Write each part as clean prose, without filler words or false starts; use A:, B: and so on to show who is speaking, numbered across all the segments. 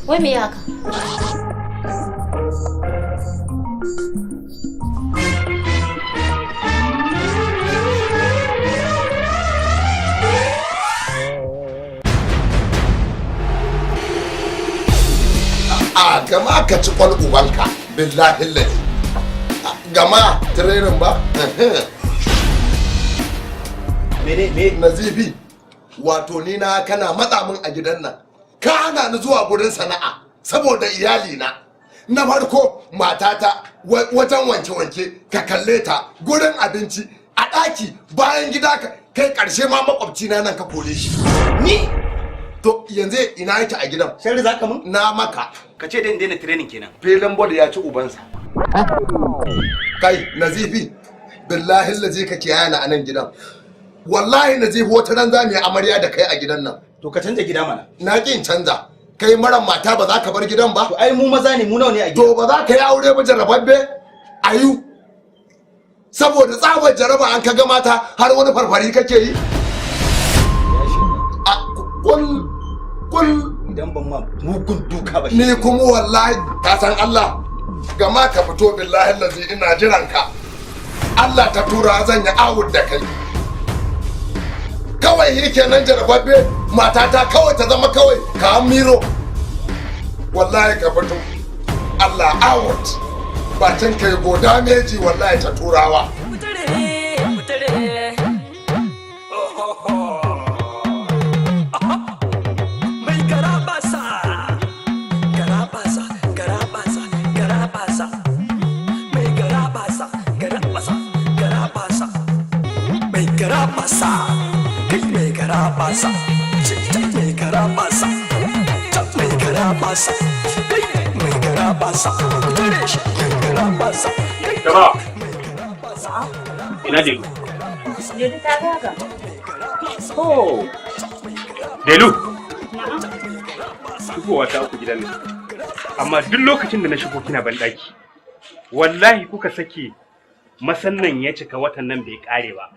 A: Wai me haka?
B: A gama ka ci kwal ubanka, billahi lazi. Gama tirenin ba.
C: Mene me?
B: Nazifi, wato ni na kana matsa min a gidan nan. Ka hana ni zuwa gurin sana'a saboda iyali na. Na farko matata wajen wanke-wanke ka kalle ta, gurin abinci a ɗaki, bayan gida, ka kai ƙarshe ma makwabci na nan ka kore shi.
C: Ni?
B: To yanzu ina yake a gidan?
C: Sharri zaka mun?
B: Na maka.
C: Ka ce dai in daina training kenan.
B: Filin bol ya ci ubansa. Kai Nazifi, billahi lazi ka kiyaye ni a nan gidan. Wallahi Nazifi, wata nan za mu yi amarya da kai a gidan nan.
C: To ka canja gida mana.
B: Na ƙi in canza. Kai maran mata ba za ka bar gidan ba.
C: To ai mu maza ne, mu nawa ne a gida?
B: To ba za ka yi aure ba, jarababbe ayu. Saboda tsabar jaraba an ka ga mata har wani farfari kake yi. A kul kul.
C: Idan ban ma mugun duka ba.
B: Ni kuma wallahi ka san Allah, gama ka fito, billahi lazi ina jiran ka. Allah ta tura zan yi awud da kai. Kawai shi kenan, jarababbe, matata kawai ta zama kawai ka miro. Wallahi ka fito, Allah out bakin kai goda meji, wallahi ta turawa.
D: Mai garabasa, garabasa, garabasa, garabasa, mai garabasa, garabasa, garabasa, mai garabasa, kai mai garabasa, mai garabasa, mai garabasa, kai mai garabasa, tare shi mai garabasa, kai.
E: Jama'a. Ina Delu?
A: Delu ta gaga.
E: Oh. Delu. Shigowa ta uku gidan nan. Amma duk lokacin da na shigo kina banɗaki. Wallahi kuka sake masannan ya cika watan nan bai kare ba.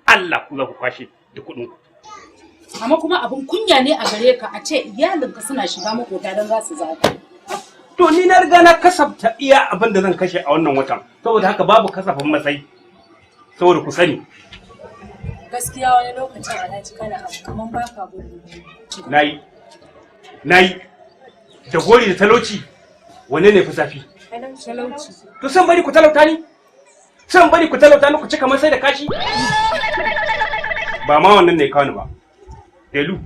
E: Allah ku za ku kwashe da kuɗin ku.
F: Amma kuma abin kunya ne a gare ka a ce iyalinka suna shiga makota don za su zaga.
E: To ni na riga na kasafta iya abin da zan kashe a wannan watan. Saboda haka babu kasafin masai. Saboda ku sani.
F: Gaskiya wani lokacin Alhaji kana abu kaman baka gudu.
E: Nayi. Nayi. Da gori da talauci wanne ne fi zafi?
F: Talauci.
E: To san bari ku talauta ni? San bari ku talauta ni ku cika masai da kashi? Ba ma wannan ne kawo ni ba. Delu,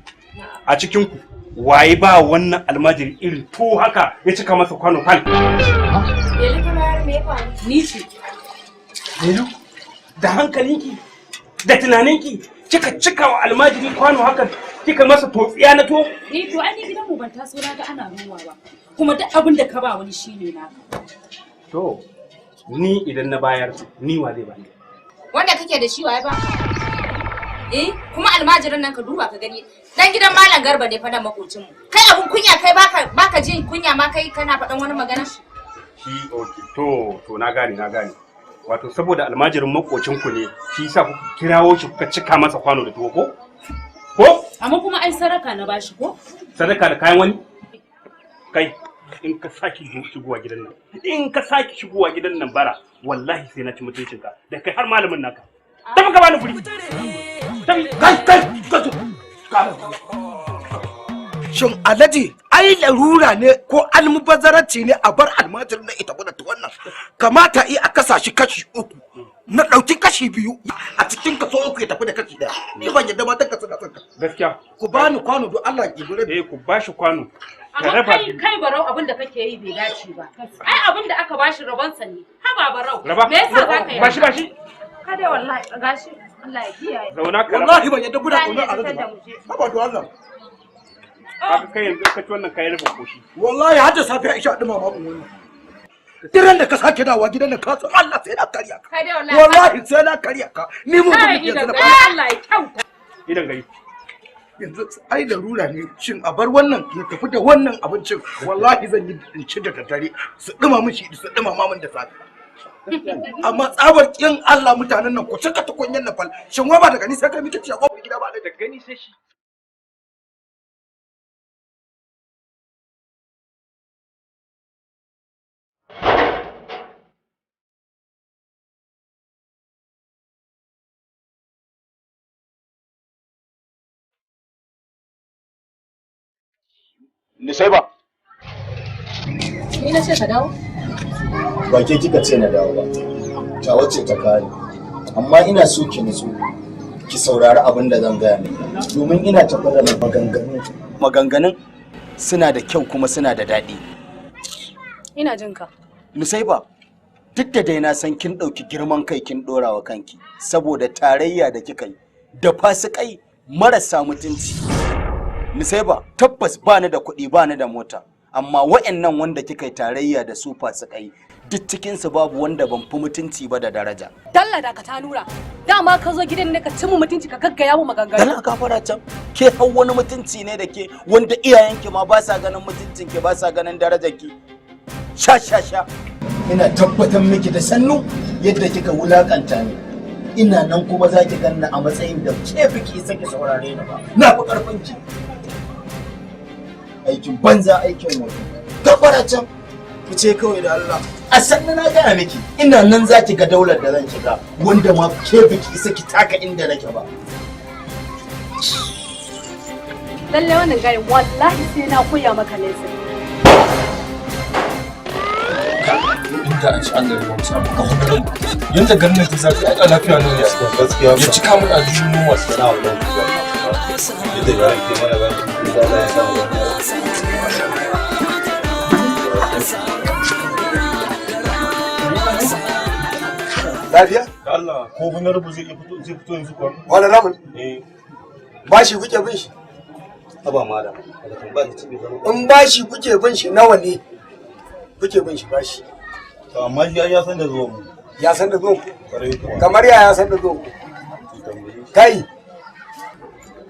E: a cikin ku waye ba wannan almajiri irin to haka ya cika masa kwano fal?
A: Delu ta bayar, me ya faru?
F: Ni ce.
E: Delu, da hankalinki, da tunaninki, kika cika wa almajiri kwano haka, kika masa totsiya na to?
F: Eh to ai ni gidanmu ban taso na ga ana ruwa ba. Kuma duk abin da ka ba wani shine naka.
E: To, ni idan na bayar, ni wa zai bani?
A: Wanda kake da shi waye ba? Eh, kuma almajirin nan ka duba ka gani. Dan gidan Malam Garba ne fa nan makocin mu. Kai abun kunya, kai baka baka jin kunya ma kai kana faɗan wani magana?
E: Shi okay, to na gane, na gane. Wato saboda almajirin makocinku ne, shi yasa kuka kirawo shi kuka cika masa kwano da tuwo ko? Ko?
F: Amma kuma ai saraka na bashi ko?
E: Sadaka da kayan wani? Kai, in ka sake shigowa gidan nan, in ka sake shigowa gidan nan bara, wallahi sai na ci mutuncinka da kai har malamin naka. Tafi ka bani guri. Tafi.
G: Kai kai kai. Shin Alhaji, ai larura ne ko almubazzaranci ne a bar almajirin na ita gwada wannan? Kamata iya a kasa shi kashi uku, na ɗauki kashi biyu a cikin kaso uku, ya tafi da kashi ɗaya. Ni ban yadda matan ka suna son ka.
E: Gaskiya.
G: Ku bani kwano don Allah ki gure.
E: Eh, ku bashi kwano. Ka
F: Amma
E: raba
F: kai
E: biyu.
F: kai Barau, abin da kake yi bai dace ba. Ai abin da aka bashi rabonsa ne. Haba Barau.
E: Raba.
F: Me yasa za ka yi?
E: Bashi bashi.
A: Kada wallahi gashi Allah ya kiyaye.
E: Zauna ka raba.
G: Wallahi ban yadda kuna
A: Za ni
G: ƙaunar
A: ya
G: Alhaji
A: fitar da
G: ba.
A: mu je.
G: Haba don Allah.
E: Haka kai yanzu ka ci wannan kayan rufin koshi.
G: Wallahi har da safiya isha ɗumama mun wannan. Diran da ka sake dawowa gidan nan, ka san Allah sai na karya ka.
A: Kai dai wallahi.
G: Wallahi sai na karya ka. Ni mun
F: Kai
G: gudu yanzu
F: idan
G: na
F: gari
G: fara.
F: Allah ya kyauta.
E: Idan gari.
G: Yanzu ai larura ne, shin a bar wannan ya tafi da wannan abincin? Wallahi zan yi in ci da daddare, su duma min shi, su duma min da safe. Amma tsabar kin Allah, mutanen nan, ku cika tukunyan nan fal. Shin wai ba daga ni sai kai muke ci a kofar gida ba?
E: Da gani sai shi.
C: Nisaiba.
F: Ni na ce ka dawo?
C: Ba ke kika ce na dawo ba. Ta wace ta kare. Amma ina so ki nutsu. Ki saurari abin da zan gaya miki. Domin ina tafa da maganganu. Maganganun suna da kyau kuma suna da daɗi.
F: Ina jin ka.
C: Nusaiba, duk da dai na san kin ɗauki girman kai kin ɗora wa kanki saboda tarayya da kika yi da fasikai marasa mutunci. Nusaiba, tabbas ba ni da kuɗi, ba ni da mota, amma wa'annan wanda kika yi tarayya da su fasikai, duk cikinsu babu wanda ban fi mutunci ba da daraja.
F: Dalla da ka ta nura. Dama ka zo gidan ne ka ci mu mutunci, ka gaggaya mu maganganu.
C: Dala gafara can, ke hau wani mutunci ne da ke wanda iyayenki ma ba sa ganin mutuncin ki, ba sa ganin darajar ki. Sha sha sha. Ina tabbatar miki da sannu yadda kika wulakanta ni, ina nan kuma za ki ganni a matsayin da ke biki isa ki saurare ni ba. Na fi karfin ki. Aikin banza, aikin wani. Gafara can. Fice kawai da Allah. A sannu na gaya miki, ina nan za ki ga daular da zan shiga wanda ma ke biki isa ki taka inda nake ba.
F: Lalle wannan gayin wallahi sai na koya maka lesson.
H: Inda a ci an gari ba mu samu kafa yanda garin nan ta zafi, ai lafiya ne ya ya cika mun aljihun mu masu sana'a wannan yadda ya ke mana ba za a samu wani.
I: Lafiya?
H: Da Allah, ko honorable zai iya fito, zai fito yanzu kuwa?
I: Wani ramin?
H: Eh.
I: Bashi kuke bin shi?
C: Haba malam, daga tambaya ta ce zama.
I: In bashi kuke bin shi, nawa ne kuke bin shi bashi?
H: To amma shi ai ya san da zuwan mu.
I: Ya san da zuwan ku?
H: Kwarai kuwa.
I: Kamar ya san da zuwan ku? Kai,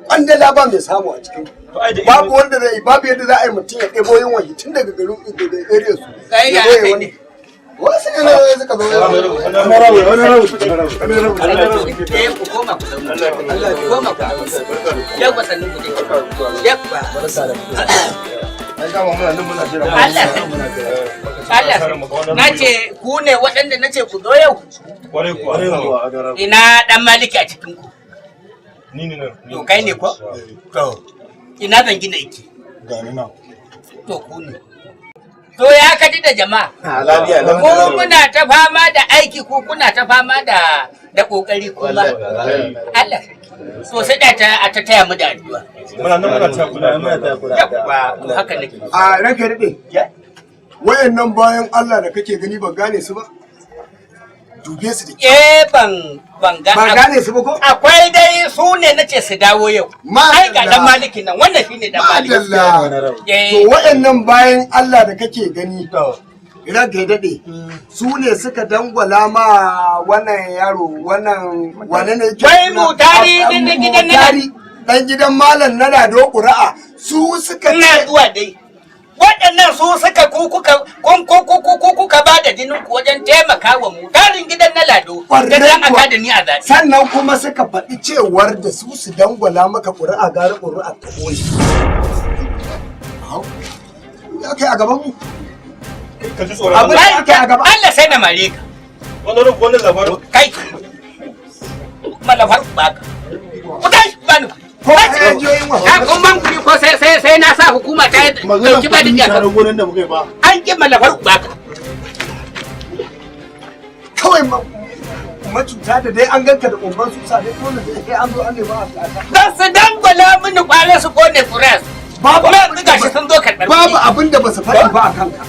I: kwandala ba mai samu a cikin
H: To ai da
I: babu wanda zai, babu yadda za a yi mutum ya ɗebo yin wani tun daga garin, daga area su.
J: Kai
I: ya
J: ya
I: zo ya
J: aka yi
I: wani.
J: ne?
I: Wasu ne na suka zo.
H: Honorable, honorable, honorable.
J: Eh, ku koma ku zauna. Ku koma ku zauna. Yawwa, sannu ku dai. Yawwa.
H: Ai dama muna nan muna jira.
J: Allah sarki. Allah sarki. Na ce ku ne waɗanda na ce ku zo yau.
H: Kwarai kuwa.
J: Ina ɗan Maliki a cikin ku?
H: Ni ne nan.
J: To kai ne ko? To. Ina zan gina iki?
H: Gani nan.
J: To ku ne. To ya kaji da jama'a.
C: Lafiya.
J: Ko muna ta fama da aiki, ko kuna ta fama da kokari kuma. Allah sarki. To sai da ta a ta taya mu da addu'a.
H: Muna nan muna taya kula, muna taya kula.
J: Yawwa, to haka nake.
I: A ranka daɗe. Wayannan bayan Allah da kake gani, ban gane su ba. Dube su da kyau.
J: Eh, ban ga.
I: Ba gane su ba ko?
J: Akwai dai su ne nace su dawo yau. Ai ga dan Maliki nan, wannan shine dan Maliki.
I: Madalla.
J: Eh.
I: To waɗannan bayan Allah da kake gani, ranka ya daɗe, su ne suka dangwala ma wannan yaro, wannan wane ne yake
J: Wai Mutari din na gidan nan.
I: Mutari, dan gidan malam na Lado ƙuri'a su suka
J: Ina zuwa dai. Waɗannan su suka ku kuka kun ku ku ku ku kuka ba da jinin ku wajen taimaka wa mu tarin gidan na Lado.
I: Ƙwarai
J: Da dan
I: kuwa.
J: aka da ni a zaɓe.
I: Sannan kuma suka faɗi cewar da su su dangwala maka ƙuri'a gara ƙuri'a ta ɓoye. Au, ya kai a gaban mu.
H: Ka ji tsoron
I: Abin
H: Allah.
I: da aka yi a gaba.
J: Allah sai na mare ka.
H: Honorable, wannan labarin.
J: Kai. Malafar baka. Ku tashi ba ni.
I: Ko a yajiyoyin wa.
J: Ha kun ban kuɗi ko sai na sa hukuma ta dauki ba da
H: sharar gonan da muka yi ba.
J: An ki malafar baka.
I: Kawai macuta da dai an ganka da ƙumban susa dai, dole da sai an zo an nema a
J: Don su dangwala mini kwalar su kone kuras.
I: Babu
J: Kuma yanzu gashi sun zo karɓar
I: Babu
J: kuɗi.
I: abin da ba su faɗi ba a kanka.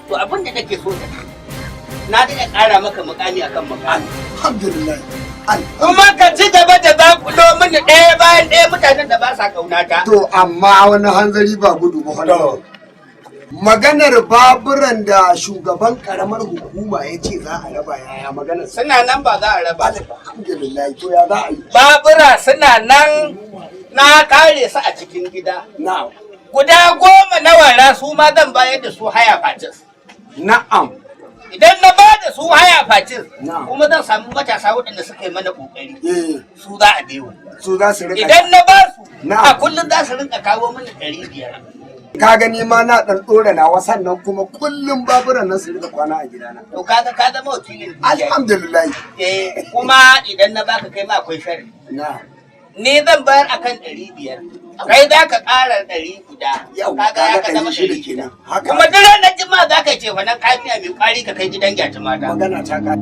J: To abin da nake so da kai, na daɗa ƙara maka mukami akan mukami.
I: Alhamdulillah.
J: Kuma ka ci gaba da zakulo mini ɗaya bayan ɗaya mutanen da ba sa ƙaunata.
I: To amma wani hanzari ba gudu ba, wani. Maganar baburan da shugaban karamar hukuma ya ce za a raba, yaya maganar?
J: Suna nan, ba za a raba su ba.
I: Alhamdulillah, to ya za a yi?
J: Babura suna nan. Na kare su a cikin gida.
I: Na'am.
J: Guda 10 na wara su ma zan bayar da su haya facis.
I: Na'am.
J: Idan na ba da su haya facis,
I: Na'am.
J: kuma zan samu matasa waɗanda suka yi mana ƙoƙari.
I: Eh.
J: Su za a biyo.
I: Su za su rika.
J: Idan na ba su,
I: Na'am.
J: a kullum za su rinka kawo mini 500.
I: Ka gani ma na dan dora nawa, sannan kuma kullum baburan nan su rika kwana a gidana.
J: To kaga ka zama wakilin dukiya.
I: Alhamdulillah.
J: Eh, kuma idan na baka kai ma akwai sharri.
I: Na'am.
J: Ni zan bayar akan 500. Kai za ka ƙara 100 guda.
I: Yau
J: Kaga ya
I: kaga
J: ka zama
I: 600
J: 600.
I: kenan. Haka.
J: Kuma duk ranar Juma'a za ka ce wannan kafiya mai kwari ka kai gidan gyati mata.
I: Magana ta ka.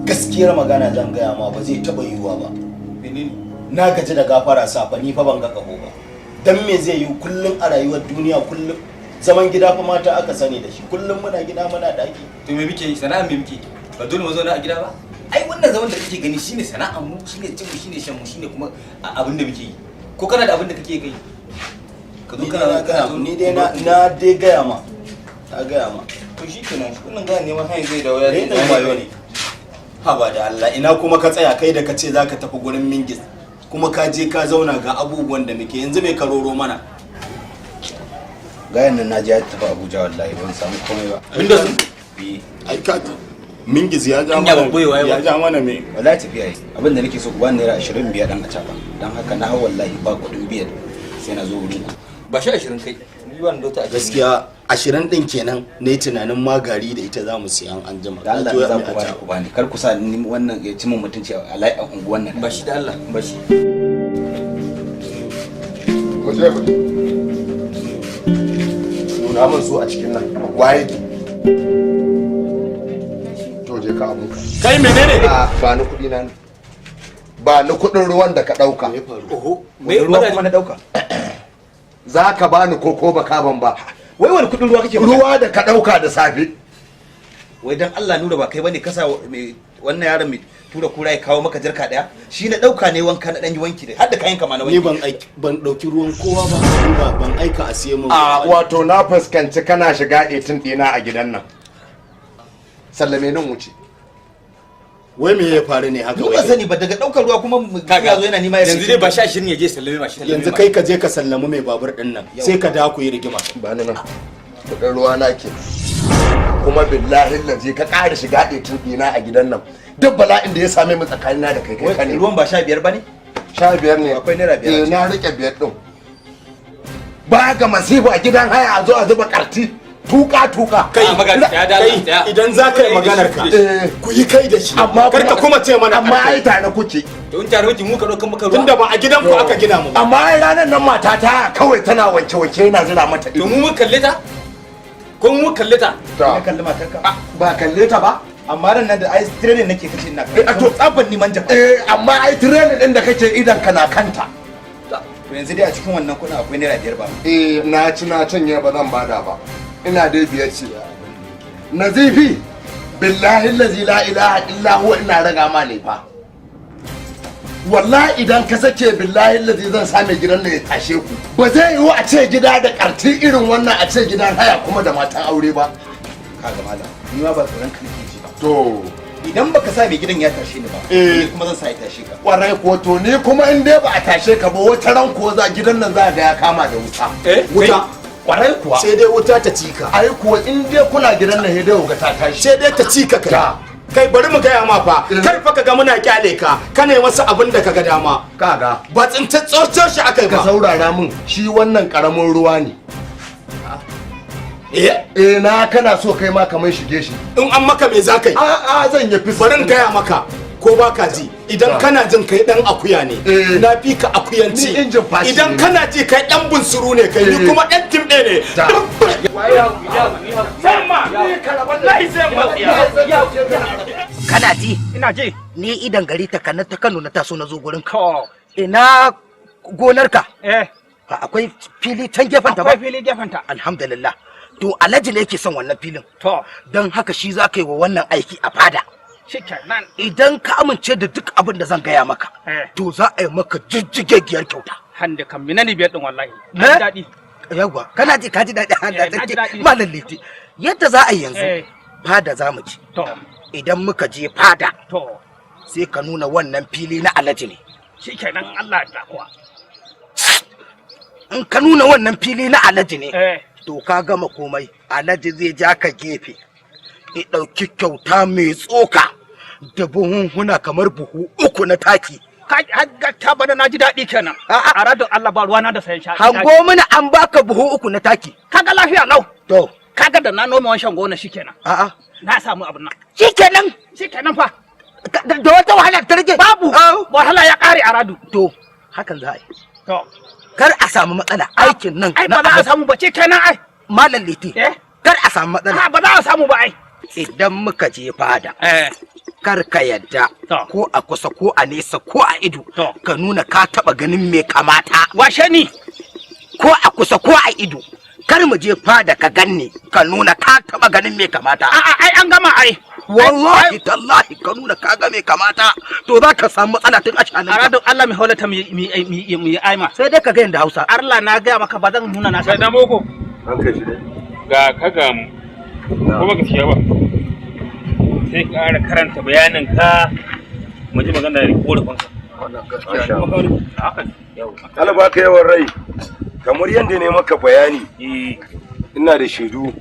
C: Gaskiyar magana zan gaya ma, ba zai taɓa yiwuwa ba. Na gaji da gafara safa, ni fa ban ga ƙaho ba. Dan me zai yi kullum a rayuwar duniya, kullum zaman gida fa mata aka sani da shi, kullum muna gida muna daki.
K: To me muke yi? Sana'a me muke? Ba dole mu zauna a gida ba? Ai wannan zaman da kake gani shine sana'ar mu, shine cin mu, shine shan mu, shine kuma abin da muke yi. Ko kana da abin da kake kai? Ka zo
C: Ni
K: kana
C: dai na gaya ni dai na dai gaya ma, ta gaya ma.
K: To shikenan, wannan ga neman hanyar zai dawo ya
C: Rainin wayo ne. Haba da Allah, ina kuma ka tsaya kai da ka ce zaka tafi gurin Mingis, kuma ka je ka zauna ga abubuwan da muke yanzu, mai karoro mana.
L: Gayan nan naji ya tafi Abuja, wallahi ban samu komai ba.
H: Inda su ai ka Mingis ya ja mana, ya ja mana me.
L: Wallahi tafiya yi. Abin da nake so ku bani naira 25 dan a caba. Dan haka na hau, wallahi ba kuɗin biyan sai na zo wurin ku.
K: Ba shi 20 kai. Ni ba ni dota 20.
C: Gaskiya 20 din kenan ne tunanin magari da ita za mu siyan an jima.
L: Da Allah za ku bani, ku bani. Kar ku sa ni wannan ya ci min mutunci a layi a unguwan nan.
K: Ba shi da Allah, ba shi.
B: Mu je mu je. Nuna min su a cikin nan. Waye ki? To je ka abunka.
C: Kai menene?
B: A ba ni kuɗi na ne. Ba ni kuɗin ruwan da ka ɗauka.
L: Oho, me ruwa kuma na ɗauka?
B: Za ka bani ko ko baka ban ba.
L: Wai wani kuɗin ruwa kake magana?
B: Ruwa da ka ɗauka da safe.
L: Wai dan Allah Nura, ba kai bane ka sa wannan yaron mai tura kura ya kawo maka jarka daya? Shi na dauka ne wanka, na dan yi wanki da har da kayan kama na wanki.
C: Ni ban aiki, ban dauki ruwan kowa ba, ni ba ban aika a siye mun.
B: A wato na fuskanci kana shiga 18 ɗina a gidan nan. Sallame nan wuce.
C: Wai me ya faru ne haka
L: Ni
C: wai?
L: ban sani ba, daga daukar ruwa kuma
K: Kaga
L: ya zo yana nima ya
K: yanzu dai ba shi 20 ya je sallame ma shi.
C: Yanzu kai ka je ka sallami mai babur din nan, sai ka da ku yi rigima.
B: Ba ni nan. Kuɗin ruwa na ke. Kuma billahi lazi ka ƙara shiga 18 ɗina a gidan nan. Duk bala'in da ya same mu tsakanina da kai kai ka ne.
L: Ruwan ba 15 ba ne?
B: 15 ne.
L: Akwai naira 5.
B: Eh, na rike 5 ɗin. Ba ga masifa a gidan haya a zo a zuba karti. Tuka tuka.
C: Kai kai, idan za ka yi maganar ka, ku yi kai da shi.
B: Amma
C: kar ka kuma ce mana
B: amma ai tare kuke.
K: To in tare muke, mu ka daukan maka ruwa.
C: Tunda ba a gidan ku aka gina mu ba.
B: Amma ai ranar nan matata kawai tana wanke wanke yana zira mata ido.
K: To mu mun kalle ta? Ko mu mun kalle ta?
L: Na kalli matarka.
B: Ba kalle ta ba.
L: Amma ran nan da ai training nake kace ina
B: Eh, to
L: tsaban ni manja.
B: Eh, amma ai training din da kake idan kana kanta.
L: To yanzu dai a cikin wannan kuɗin akwai naira 5 ba?
B: Eh, na ci na cinye, ba zan bada ba. Ina dai 5 ce. Nazifi, billahi allazi la ilaha illa huwa, ina raga ma ne fa. Wallahi idan ka sake, billahi allazi zan same gidan nan ya tashe ku. Ba zai yiwu a ce gida da karti irin wannan a ce gidan haya kuma da matan aure ba.
L: Kaga malam, ni ma ba tsoron ka nake ji ba.
B: To
L: idan baka sa mai gidan ya tashe ni ba,
B: Eh.
L: ni kuma zan sa ya tashe ka.
B: Kwarai ko, to ni kuma in dai ba a tashe ka ba, wata ran ko za gidan nan za ga ya kama da wuta.
K: Eh,
B: wuta. Kwarai kuwa.
C: Sai dai wuta ta cika.
B: Ai kuwa in dai kuna gidan nan sai dai wuga ta tashi.
C: Sai dai ta cika kai. Kai bari mu gaya ma fa, kar fa ka ga muna kyale ka, kana yi masa abin da ka ga dama.
B: Kaga.
C: Ba tsintaccen shi akai
B: Ka
C: ba.
B: saurara min, shi wannan karamin ruwa ne.
C: Eh?
B: Eh, na kana so kai ma kamar shige shi.
C: In an maka me za ka yi?
B: A'a, zan yi fisa.
C: Bari in gaya maka, ko ba ka ji, idan kana jin kai dan akuya ne, na fi ka akuyanci.
B: Ni injin fashi
C: Idan
B: ne.
C: kana ji kai dan bunsuru ne kai, ni
B: Eh.
C: kuma dan timɗe ne.
G: Kana ji?
E: Ina ji.
G: Ni idan gari ta kanar ta Kano na taso na zo gurin ka. Ina gonarka?
E: Eh.
G: Akwai fili can gefen ta ba?
E: Akwai fili gefen ta.
G: Alhamdulillah. To Alhaji ne yake son wannan filin.
E: To.
G: Don haka shi za ka yi wa wannan aiki a fada.
E: Shikenan.
G: Idan ka amince da duk abin da zan gaya maka,
E: Eh.
G: to za a yi maka jijjigegiyar kyauta.
E: Hande kam minani 5 din wallahi.
G: Eh?
E: Daɗi.
G: Yawwa, kana ji ka ji daɗi?
E: Eh, na ji daɗi.
G: Malam Liti, yadda za a yi yanzu,
E: Eh.
G: fada za mu ci.
E: To.
G: Idan muka je fada,
E: to
G: sai ka nuna wannan fili na Alhaji ne.
E: Shikenan, Allah ya kuwa.
G: In ka nuna wannan fili na Alhaji ne, to ka gama komai. Alhaji zai ja ka gefe, ya ɗauki kyauta mai tsoka da buhunhuna kamar buhu 3 na taki.
E: Ka bana na ji daɗi kenan. A radon Allah ba ruwana da sayan sha.
G: Hango mana an baka buhu 3 na taki.
E: Kaga lafiya lau.
G: To.
E: Kaga da na noma wancan gona shikenan.
G: A'a.
E: Na samu abin nan.
G: Shikenan.
E: Shikenan fa.
G: Da wata wahala ta rage.
E: Babu. Wahala ya ƙare a radu.
G: To, hakan za a yi.
E: To.
G: Kar a samu matsala aikin nan.
E: Ai ba za a samu ba kenan ai.
G: Malam Liti. Kar a samu matsala.
E: Ba za a samu ba ai.
G: Idan muka je fada. Kar ka yadda ko a kusa ko a nesa ko a ido ka nuna ka taba ganin me kamata.
E: Washe ni.
G: Ko a kusa ko a ido. Kar mu je fada ka ganni ka nuna ka taba ganin me kamata.
E: A'a ai an gama ai.
G: Wallahi tallahi ka nuna ka ga me kamata to za ka samu matsala tun a shanin.
E: Arado Allah mai haulata mi mi mi mi aima.
G: Sai dai ka ga yanda Hausa.
E: Allah na ga maka ba zan nuna na
M: sai na boko.
H: An kai shi dai.
M: Ga ka ga mu. Ko ba gaskiya ba. Sai ka ƙara karanta bayanin ka mu ji magana da korafin ka.
H: Wannan gaskiya ne. Allah baka yawan rai. Kamar yadda ne maka bayani, ina da shaidu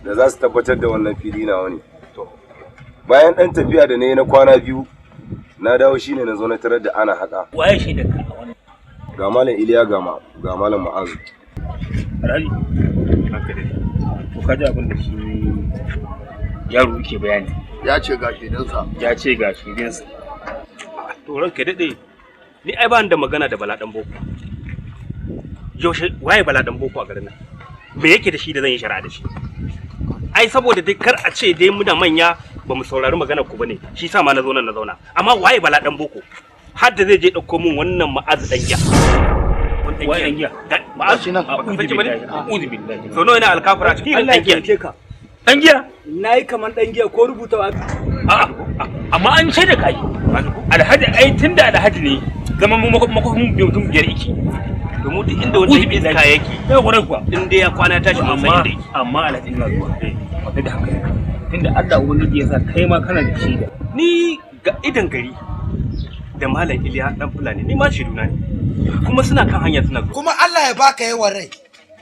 H: da za su tabbatar da wannan fili nawa ne. Bayan ɗan tafiya da na yi na kwana 2, na dawo shine na zo na tarar da ana haka.
E: Waye shaidar ka a wannan?
H: Ga Malam Iliya, ga Malam Ma'azu.
M: Alhaji, haka dai. To ka ji abin da shi yaro yake bayani.
I: Ya ce ga shaidansa.
M: Ya ce ga shaidansa.
E: To ranka daɗe, ni ai ba ni da magana da Bala ɗan boko. Yaushe waye Bala ɗan boko a garin nan? Me yake da shi da zan yi shari'a da shi? Ai saboda dai kar a ce dai muna manya ba mu saurari maganar ku bane, shi sa ma na zo nan na zauna. Amma waye Bala ɗan boko? Har da zai je ɗauko min wannan Ma'azu ɗan giya.
M: Waye ɗan giya?
E: Ma'azu
M: nan.
E: Ba ka san shi bane?
M: A'udhu billahi.
E: So nawa yana alkafura cikin
N: Allah
E: ɗan giya.
N: ya taimake ka.
M: Ɗan giya?
N: Nayi kaman ɗan giya ko rubuta wa.
M: A'a, amma an ce da kai. Alhaji ai tunda Alhaji ne zaman mu makofin mutum 5 yake.
E: Domin duk inda wanda iska yake.
M: Ya kwarai kuwa.
E: In dai ya kwana tashi mun san inda yake.
M: Amma Alhaji ina zuwa. Wata da hankali. Tunda Allah ubangiji ya sa kai ma kana da shaida.
E: Ni ga idan gari da Malam Iliya dan Fulani ni ma shaiduna ne. Kuma suna kan hanya suna zuwa.
G: Kuma Allah ya baka yawan rai.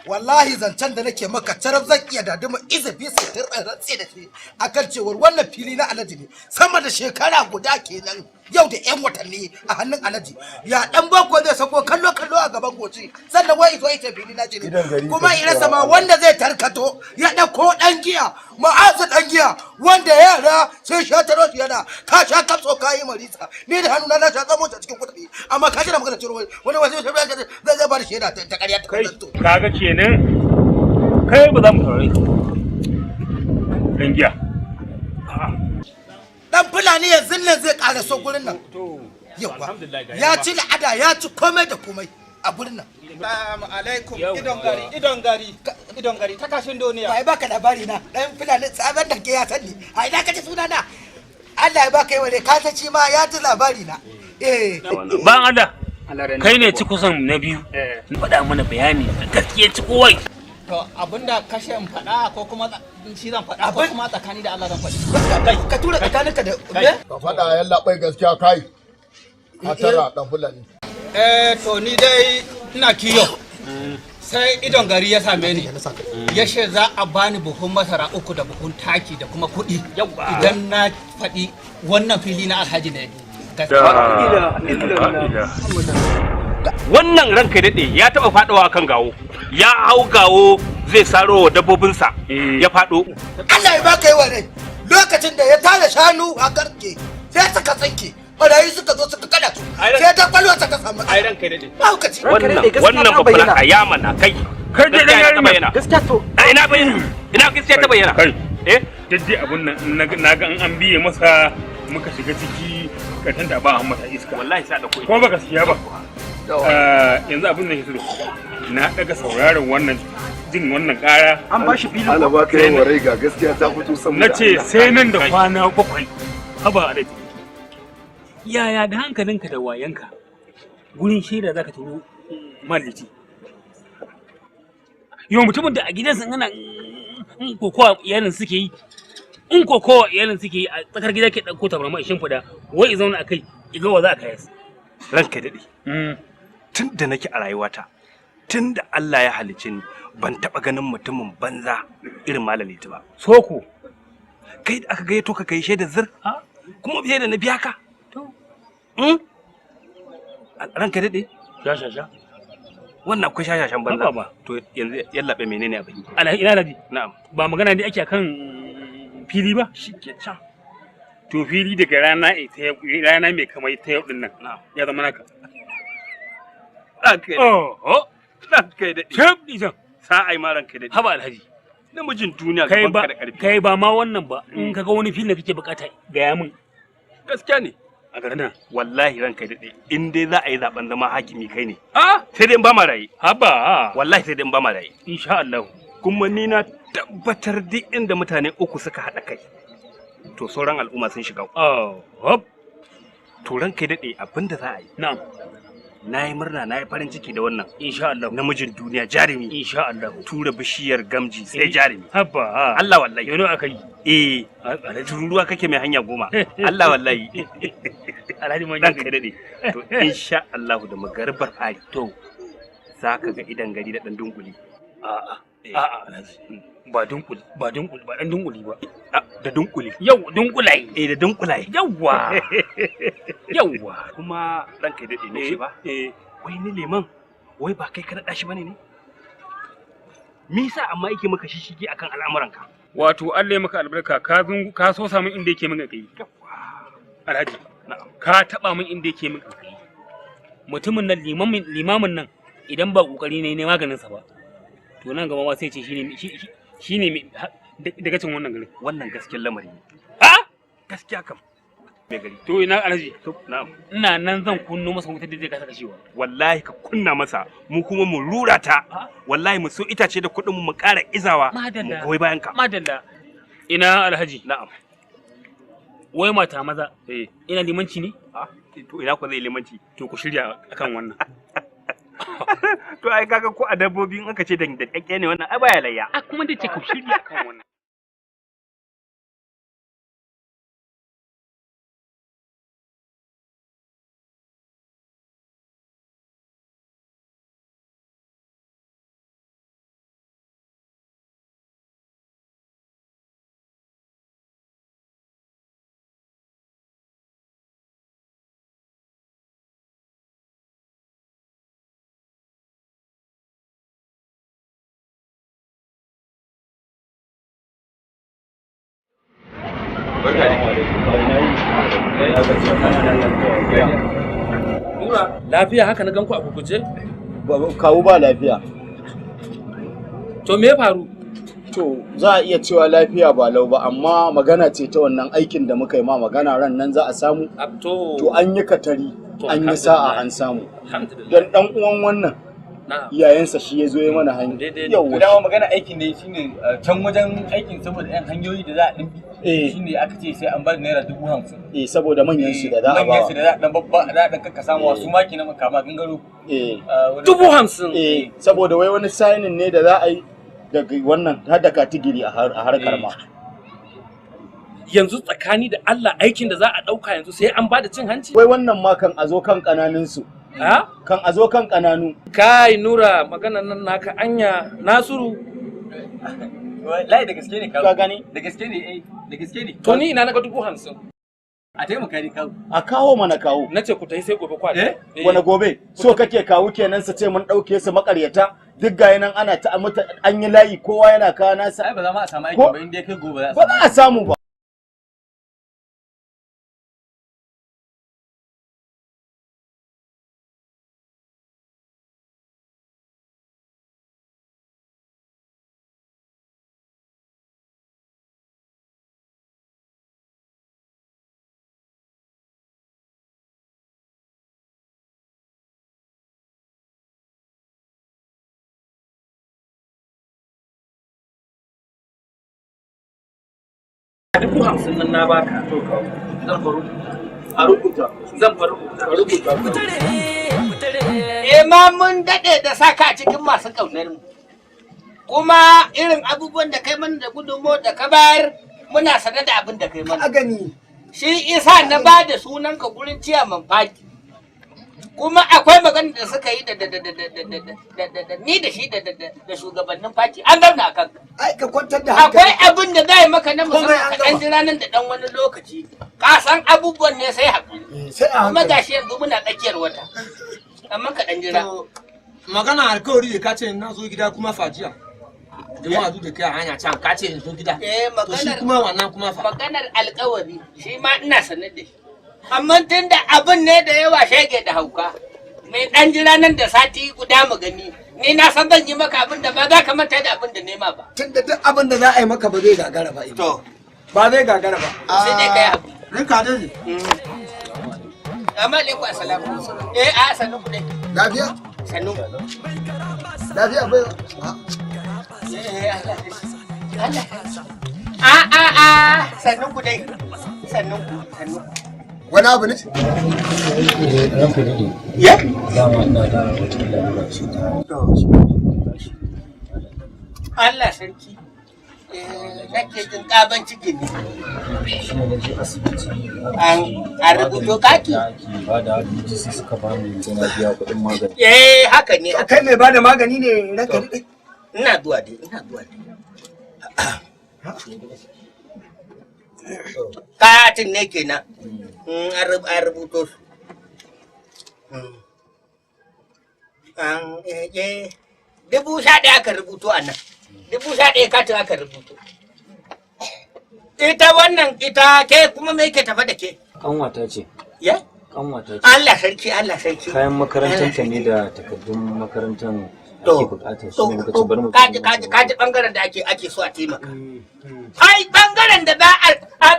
G: Wallahi zancen da nake maka carab zan iya daduma izafi sitir rantse da shi akan cewar wannan fili na Alhaji ne sama da shekara guda kenan yau da yan watanni a hannun Alhaji. Ya dan bako zai sako kallo kallo a gaban goci sannan wai izo ita fili na ne kuma irasa ma wanda zai tarkato ya dauko dan giya Ma'azu dan giya wanda yara sai sha taro shi yana ka sha kapso ka yi marisa ni da hannuna na sha tsamo ta cikin kuɗi amma ka jira magana cewar wani wani zai zai ba da shaida ta ƙarya ta
M: kai kaga kenan kai ba za mu saurare ka dan giya.
G: Dan Fulani yanzu nan zai ƙara so gurin nan. Yawwa. Ya ci la'ada ya ci komai da komai a gurin nan.
O: Assalamu alaikum idon gari idon gari idon gari ta kashin duniya.
G: Ba baka labari na dan Fulani sabon da ke ya sani. A ina ka ci suna na? Allah ya baka yawa ne ka ta ci ma ya ji labari na. Eh.
M: Ban Allah. Kai ne ci kusan na biyu. Faɗa mana bayani gaskiya ci kowai.
O: To abinda kashe in faɗa ko kuma shi zan faɗa ko kuma tsakani da Allah zan faɗi.
G: Ka tura tsakaninka da
B: Ka faɗa yalla bai gaskiya kai. A tara dan Fulani.
O: Eh to ni dai ina kiyo. Sai idon gari ya same ni. Ya ce za a bani buhun masara 3 da buhun taki da kuma kuɗi. Idan na faɗi wannan fili na Alhaji ne.
E: Wannan ranka daɗe ya taɓa faɗowa kan gawo. Ya hau gawo zai saro wa dabbobinsa ya faɗo.
G: Allah ya baka yawa rai. Lokacin da ya tara shanu a garke sai suka tsinke. Barayi suka zo suka kada su. Sai ta kwalwa ta samu.
E: Ai ranka daɗe.
G: Mahaukaci.
E: Wannan babban a yamana kai.
M: Kai dai dan yarinya.
E: Gaskiya to. Ina bayyana. Ina gaskiya ta bayyana.
M: Kai. Eh dai abun nan na ga an biye masa muka shiga ciki karshen da ba a mata iska.
E: Wallahi sai da koyi.
M: Kuma ba gaskiya ba. Yanzu abin da ke so na daga sauraron wannan jin wannan kara.
H: An ba shi filin. Allah baka yawan rai ga gaskiya ta fito saboda.
M: Na ce sai nan da kwana 7. Haba Alhaji. Yaya da hankalinka da wayanka gurin shaida zaka turo malliki. Yau mutumin da a gidansa ana kokowa iyalin suke yi In ko kowa iyalin suke yi a tsakar gida ke ɗauko tabarma ishin fada, wai i zauna a kai, iga wa za a kayas.
E: Ranka daɗe, tun da nake a rayuwata, tun da Allah ya halicce ni, ban taɓa ganin mutumin banza irin Malam Liti ba.
M: Soko.
E: Kai da aka gayyato ka kai shaidar zir, kuma fiye da na biya ka.
M: To.
E: Ranka daɗe.
M: Sha sha sha.
E: Wannan akwai shashashan banza.
M: Haba ba.
E: To yanzu yallaɓe, menene abin yi?
M: Alhaji, ina Alhaji.
E: Na'am.
M: Ba magana ne ake akan fili ba?
E: Shike can.
M: To fili daga rana ita yau, rana mai kamar ta yau din nan. Ya zama naka.
E: Ranka daɗe.
M: Oh,
E: Ranka daɗe.
M: Tab dijan.
E: Sa'ai ma ranka daɗe.
M: Haba Alhaji.
E: Namijin duniya
M: Kai
E: gaban
M: ba
E: ka da ƙarfi.
M: Kai ba ma wannan ba, in kaga wani fili da kake bukata gaya min.
E: Gaskiya ne.
M: A garin nan.
E: Wallahi ranka daɗe, in dai za a yi zaben zama hakimi kai ne.
M: Ah,
E: sai dai in ba ma raye.
M: Haba.
E: Wallahi sai dai in ba ma raye.
M: Insha Allah.
E: Kuma ni na tabbatar duk inda mutane uku suka haɗa kai, to sauran al'umma sun shiga.
M: Oh, hop.
E: To ranka daɗe, abin da za a yi.
M: Na'am.
E: Na yi murna, na yi farin ciki da wannan.
M: Insha Allah.
E: Namijin duniya jarumi.
M: Insha Allah.
E: Tura bishiyar gamji sai jarumi.
M: Haba.
E: Allah wallahi.
M: Yano aka yi.
E: Eh, tururuwa kake mai hanya goma. Allah wallahi.
M: Alhaji man
E: Ranka daɗe. To insha Allah da magaribar fari.
M: To.
E: Za ka ga idan gari da ɗan dunkuli.
M: A'a. A'a Alhaji. Ba dunkuli, ba dunkuli, ba dan dunkuli ba.
E: Da dunkuli.
M: Yau dunkulaye.
E: Eh, da dunkulaye.
M: Yawwa. Yawwa.
E: Kuma ranka daɗe ne shi ba?
M: Eh.
E: Wai ni liman, wai ba kai ka naɗa shi bane ne? Me yasa amma yake maka shishigi akan al'amuranka?
M: Wato Allah ya maka albarka, ka zungu ka so samun inda yake min kai. Alhaji. Ka taba min inda yake min kai. Mutumin nan limamin nan idan ba kokari ne ne maganin sa ba, to nan gaba ma sai ce shine shine daga cin wannan garin.
E: Wannan gaskiyar lamari ne.
M: A?
E: Gaskiya kam. Mai gari.
M: To ina Alhaji.
E: To na'am.
M: Ina nan zan kunno masa wutar da zai kasa kashewa.
E: Wallahi ka kunna masa, mu kuma mu rura ta. Wallahi mu so itace da kuɗin mu mu ƙara izawa.
M: Madalla.
E: Mu goyi bayan ka.
M: Madalla. Ina Alhaji.
E: Na'am.
M: Wai mata maza.
E: Eh.
M: Ina limanci ne?
E: To ina ko zai limanci?
M: To ku shirya akan wannan.
E: To ai kaga ko a dabbobi in aka ce da dakke ne wannan ai baya layya.
M: A kuma da ce ku shirya akan wannan.
P: Nura, lafiya haka na ganku a guguje?
C: Kawu, ba lafiya.
P: To me ya faru?
C: To za a iya cewa lafiya ba lau ba, amma magana ce ta wannan aikin da muka yi ma magana ran nan za a samu. To an yi katari, an yi sa'a an samu. Don dan uwan wannan iyayensa shi ya zo ya mana hanya.
K: To dama magana aikin ne shine can wajen aikin saboda yan hanyoyi da za a ɗin
C: Eh.
K: shine aka ce sai an ba da ₦50,000.
C: Eh, saboda manyan su da za a
K: Manyan su
C: ba.
K: da za a dan babba za a dan kakka samuwa su ma kenan kama gangaro.
C: Eh.
P: 50,000.
C: Eh, saboda wai wani signing ne da za a yi daga wannan har da katigiri a harkar ma.
P: Yanzu tsakani da Allah aikin da za a ɗauka yanzu sai an ba da cin hanci?
C: Wai wannan ma kan a zo kan ƙananun su. Kan a zo kan ƙananu.
P: Kai Nura, maganan nan naka anya Nasiru.
K: Wallahi da gaske ne kawo.
C: Ka gani?
K: Da gaske ne eh, da gaske ne.
P: To ni ina naga 50,000.
K: A taimaka ni kawo.
C: A kawo mana kawo.
P: Na ce ku tafi sai gobe kwa. Eh?
C: Wani gobe? So kake kawo kenan su ce mun ɗauke su makaryata, duk ga nan ana ta muta an yi layi kowa yana kawo nasa.
K: Ai ba za ma a samu aikin ba in dai kai gobe za a
C: Ba za a samu ba.
P: 50,000 nan na baka. To kawo. Zan faru.
C: A rubuta.
P: Zan faru. A rubuta.
J: Eh ma mun daɗe da saka a cikin masu ƙaunar mu. Kuma irin abubuwan da kai mana da gudunmo da ka bayar Muna sanar da abin da kai mana.
I: A gani.
J: Shi isa na ba da sunanka gurin ciyaman fati. Kuma akwai magana da suka yi da da da da da da da da da ni da shi da da da da shugabannin fati an zauna a kanka.
I: Ai ka kwantar da hankali.
J: Akwai abin da za yi maka na
I: Komai
J: musamman
I: an
J: ka ɗan jira nan da ɗan wani lokaci. Ka san abubuwan ne sai haƙuri.
I: Sai a
J: Kuma
I: hankali.
J: gashi yanzu muna tsakiyar wata. Amma ka ɗan jira.
Q: Magana alkawari da ka ce na zo gida kuma fajiya. Da mu hadu da kai a hanya can ka ce in zo gida.
J: Eh,
Q: To shi
J: maganar
Q: kuma wannan kuma fa.
J: Maganar alkawari shi ma ina sanar da shi. Amma tun da abin ne da yawa shege da hauka. Mai ɗan jira nan da sati guda mu gani. Ni na san zan yi maka abin da ba za ka manta da abin da nema ba.
I: Tunda duk abin da za a yi maka ba zai gagara ba.
J: To.
I: Ba zai gagara ba.
J: Sai dai kai abu.
Q: Rinka dai.
J: Amma alaikum assalamu. Eh a sannu ku dai.
B: Lafiya?
J: Sannu.
B: Lafiya bai.
J: Eh Allah. Allah. A a a sannu ku dai. Sannu ku sannu.
B: Wani abu ne?
H: Ranka daɗe.
J: Ya?
H: Dama ina da wata lalura ce ta.
J: Allah sarki. Eh nake jin ƙaban ciki ne.
H: Shi ne na je asibiti.
J: An rubuto kati?
H: Da ake ba da asibiti sai suka ba ni sai na biya kuɗin magani.
J: Eh haka ne.
I: Kai mai bada magani ne ranka daɗe.
J: Ina zuwa dai, ina zuwa dai. Katin ne kenan. An rubuto su. An 11,000 aka rubuto a nan. 11,000 katin aka rubuto. Ita wannan ita ke kuma me yake tafa da ke?
H: Kanwata ce.
J: Ya?
H: Kanwata ce.
J: Allah sarki, Allah sarki.
H: Kayan makarantar ta ne da takardun makarantar ake bukatar su ne muka ce bari mu.
J: Kaji kaji kaji bangaren da ake ake so a taimaka. Ai bangaren da za a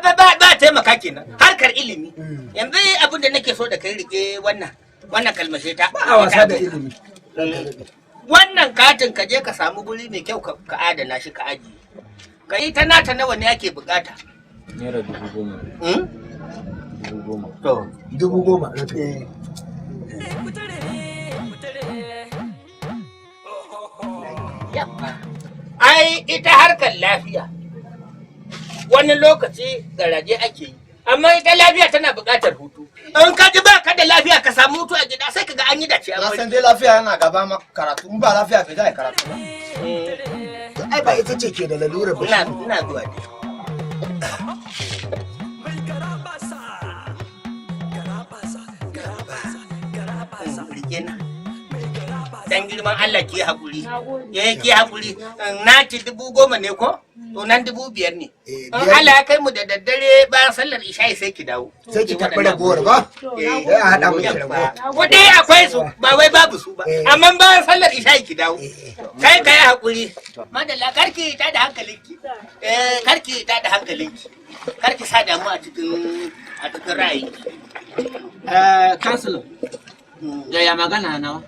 J: za a taimaka kenan harkar ilimi. Yanzu abin da nake so da kai rike wannan wannan kalmashe ta.
I: Ba a wasa da ilimi.
J: Wannan katin ka je ka samu guri mai kyau ka adana shi ka ajiye. Ka yi ta nata nawa ne ake bukata.
H: Naira 10,000. 10,000.
J: To.
I: 10,000.
J: Ai ita harkar lafiya wani lokaci garaje ake yi. Amma ita lafiya tana buƙatar hutu. In ka ji ba ka da lafiya ka samu hutu a gida sai ka ga an yi dace.
Q: Na san dai lafiya yana gaba ma karatu in ba lafiya bai za a yi karatu ba.
I: Ai ba ita ce ke da lalura ba.
J: Ina zuwa dai. Rike na. Dan girman Allah ki haƙuri. Ya ki haƙuri. Na ci 10,000 ne ko? To nan 5,000 ne. In Allah ya kai mu da daddare bayan sallar isha'i sai ki dawo.
I: Sai ki karɓi ragowar ba? Sai a haɗa miki ragowar.
J: Kuɗi akwai su ba wai babu su ba. Amma bayan sallar isha'i ki dawo. Kai ka yi haƙuri. Madalla karki ta da hankalinki. Eh karki ta da hankalinki. Karki sa damu a cikin ra'ayinki.
Q: Eh, counselor. Yaya magana nawa?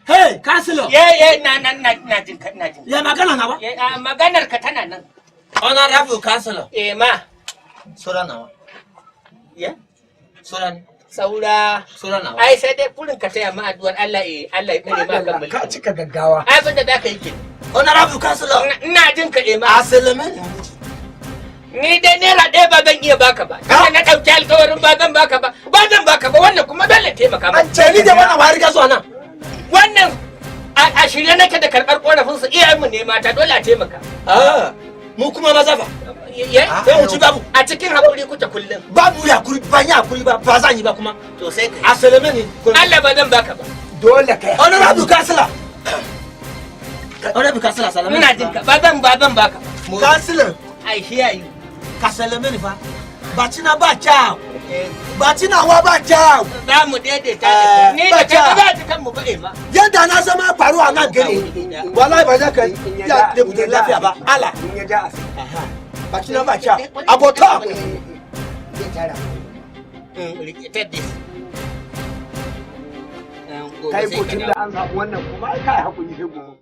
Q: Hey, counselor.
J: Ye ye na na na na jin ka na jin.
Q: Ya magana nawa?
J: Ye a maganar ka tana nan.
Q: Honorable counselor.
J: Eh ma.
Q: Sura nawa?
J: Ya?
Q: Sura ne.
J: Saura.
Q: Sura nawa?
J: Ai sai dai kurin ka taya ma addu'ar Allah eh Allah ya kare ma kan mulki.
I: Ka cika gaggawa.
J: Ai abin da zaka yi ke.
Q: Honorable counselor.
J: Ina jin ka eh ma.
Q: Asalame.
J: Ni dai naira 1 ba zan iya baka ba. Kada na ɗauki alkawarin ba zan baka ba. Ba zan baka ba wannan kuma dole taimaka ma.
Q: An ce ni da wannan wari ka zuwa nan.
J: Wannan a shirye nake da karɓar ƙorafin su iyayenmu ne mata dole a taimaka.
Q: Ah, mu kuma maza fa. Sai mu ci babu.
J: A cikin haƙuri kuke kullum.
Q: Babu hakuri ban yi hakuri ba ba zan yi ba kuma.
J: To sai kai.
Q: Asalame ne.
J: Allah ba zan baka ba.
I: Dole kai.
Q: Honorable counselor. Honorable counselor salame.
J: Ina jin ka ba zan baka ba.
Q: Counselor.
J: I hear you.
Q: Ka salame ni fa. Baci na ba kyau. Baci na wa ba kyau.
J: Za mu daidaita da kai. Ni da kai ba za a ci kanmu ba eh ma.
Q: Yadda na zama faru a nan gari. Wallahi ba za ka iya da lafiya ba. Allah.
I: In ya ja a
Q: Baci na ba kyau. Abota.
I: Zai tara.
J: Rike ta this.
I: Kai ko tun da an samu wannan kuma ai kai hakuri sai gobe.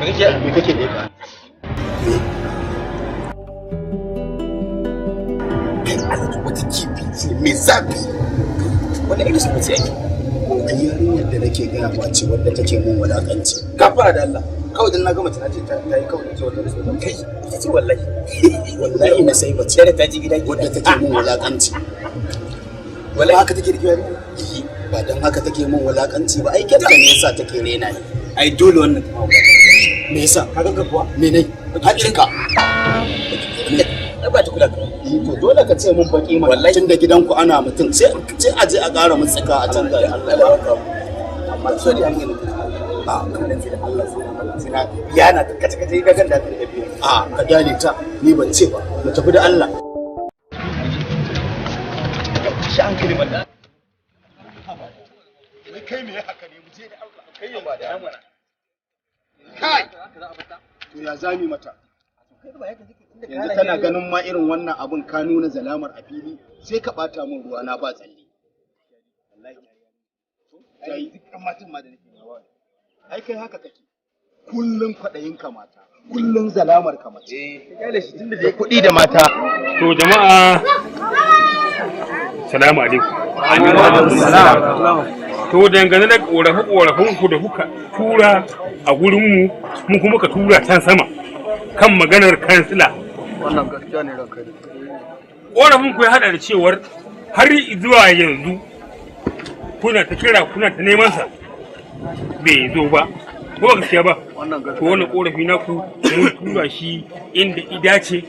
C: Me kake leka? Kai Alhaji, wata kifi ce mai zafi. Wani irin sun ce ake? Ai yarinyar da nake gaya ma ce wadda take mun wulakanci. Gafara da Allah. Kawai dan na gama tana ce ta yi kawai ce wata rasu kai ita ce wallahi. Wallahi na sai bace da ta ji gida wadda take mun wulakanci. Wallahi haka take da yarinya? Ba dan haka take mun wulakanci ba, ai kyanta ne yasa take rena ni. Ai dole wannan ta ma. Me yasa? Ka ganka kuwa? Me ne? Hakinka. Ai ba ta kula ka. To dole ka ce mun baki ma wallahi, tunda gidanku ana mutum sai sai a je a ƙara mutsika a can gari Allah ya baka. Amma so da hankali a kan sai da Allah sai na yana ta kace kace ga ganda ta da biyu. A ka dale ta, ni ban ce ba. Mu tafi da Allah.
L: Shi hankali man.
B: Wai kai me haka ne? Mu je da Allah kai ba da mana. Kai!
C: To ya zami mata? Yanzu kana ganin ma irin wannan abun ka nuna zalamar a fili sai ka bata min ruwa na ba tsalle. Wallahi duk matan ma da nake yawa. Ai kai haka kake. Kullun kwaɗayin ka mata, kullun zalamar ka mace.
L: Eh, kyale shi tunda dai kuɗi da mata.
M: To jama'a, salamu alaikum. To dangane da ƙorafe-ƙorafen ku da kuka tura a gurinmu, mu kuma ka tura can sama kan maganar kansila.
I: Wannan gaskiya ne ranka da.
M: Ƙorafin ku ya haɗa da cewar har zuwa yanzu kuna ta kira, kuna ta neman sa bai zo ba. Ko ba gaskiya ba? To wannan ƙorafi naku mun tura shi inda i dace,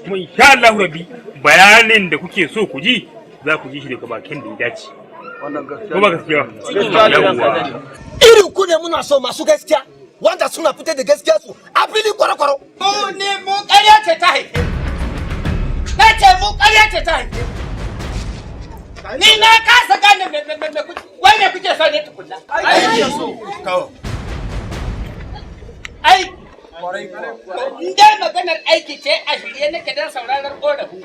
M: kuma insha Allah rabbi bayanin da kuke so ku ji za ku ji shi daga bakin da ya dace.
I: Wannan gaskiya.
M: Ko ba gaskiya ba? Yawwa.
G: Irin ku ne muna so, masu gaskiya wanda suna fitar da gaskiya su a fili kwaro-kwaro.
J: Mu ne mu ƙarya ce ta haife mu. Na ce mu ƙarya ce ta haife mu. Ni na kasa gane me kuke, wai me kuke so ne tukunna?
G: Aiki so.
J: Ai, in dai maganar aiki ce, a shirye nake don sauraron ƙorafi.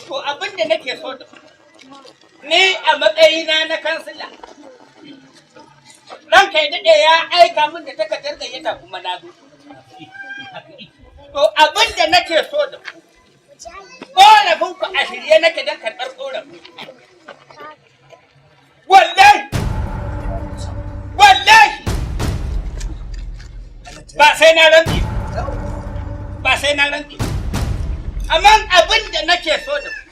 J: To abin da nake so da ku, ni a matsayina na kansila, ranka ya daɗe ya aika min da takardar gayyata kuma na zo. To abin da nake so da ku, ƙorafin ku a shirye nake don karɓar ƙorafin. Wallahi, wallahi, ba sai na rantse, ba sai na rantse. Amma abin da nake so da ku,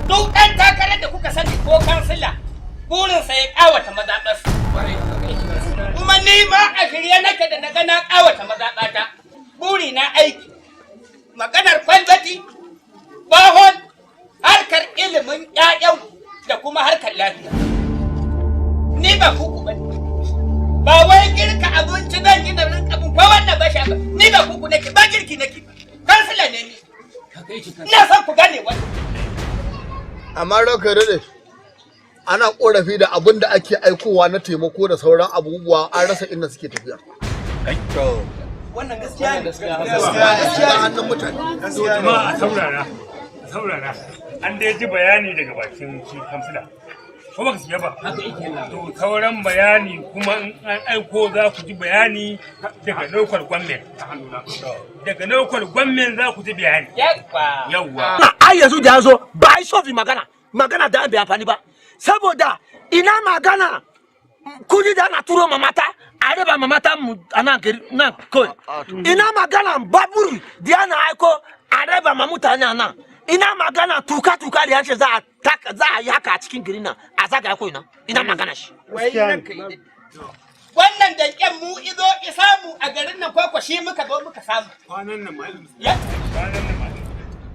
J: duk ɗan takarar da kuka sani ko kansila, burinsa ya ƙawata mazaɓarsa. Kuma ni ma a shirye nake da na ga na ƙawata mazaɓata. Buri na aiki. Maganar kwalbati, bahon, harkar ilimin ƴaƴan da kuma harkar lafiya. Ni ba kuku ba ne. Ba wai girka abinci zan yi da rinka bin ko wannan ba sha ba. Ni ba kuku nake ba, girki nake ba. Kansila ne ni. Ina son ku gane wannan.
B: Amma ranka daɗe, ana korafi da abin da ake aikowa na taimako da sauran abubuwa, an rasa inda suke tafiya.
G: Wannan gaskiya ne.
B: Gaskiya hannun mutane.
M: To jama'a, a saurara, a saurara. An dai ji bayani daga bakin shi kansila. Ko ba gaskiya ba? To sauran bayani kuma in an aiko za ku ji bayani daga local government. Daga local government za ku ji bayani.
J: Yawwa.
M: Yawwa.
G: Ai yanzu da ya zo ba ai sofi magana magana da bai amfani ba, saboda ina magana kudi da ana turo ma mata a raba ma mata mu a nan gari nan kawai, ina magana babur da ana aiko a raba ma mutane a nan, ina magana tuka tuka da yace za a taka za a yi haka a cikin gari nan a zagaya ko ina, ina magana shi.
J: Wai ranka ya daɗe. Wannan danƙen mu izo isamu a garin nan kwakwa shi muka zo muka samu.
M: Kwanan nan ma.
J: Ya.
M: Kwanan nan ma.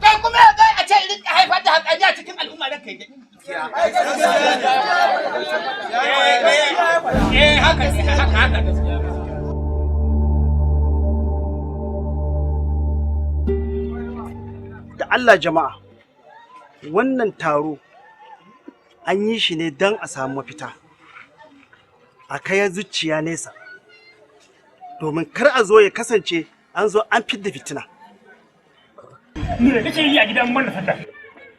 J: Kai kuma ya zai a ce rinka haifar da hatsari a cikin al'umma, ranka ya daɗe. Eh, haka ne, haka haka gaskiya.
N: Da Allah jama'a, wannan taro an yi shi ne don a samu mafita, a kai zuciya nesa, domin kar a zo ya kasance an zo an fidda fitina.
M: Me kake yi a gidan wannan sanda?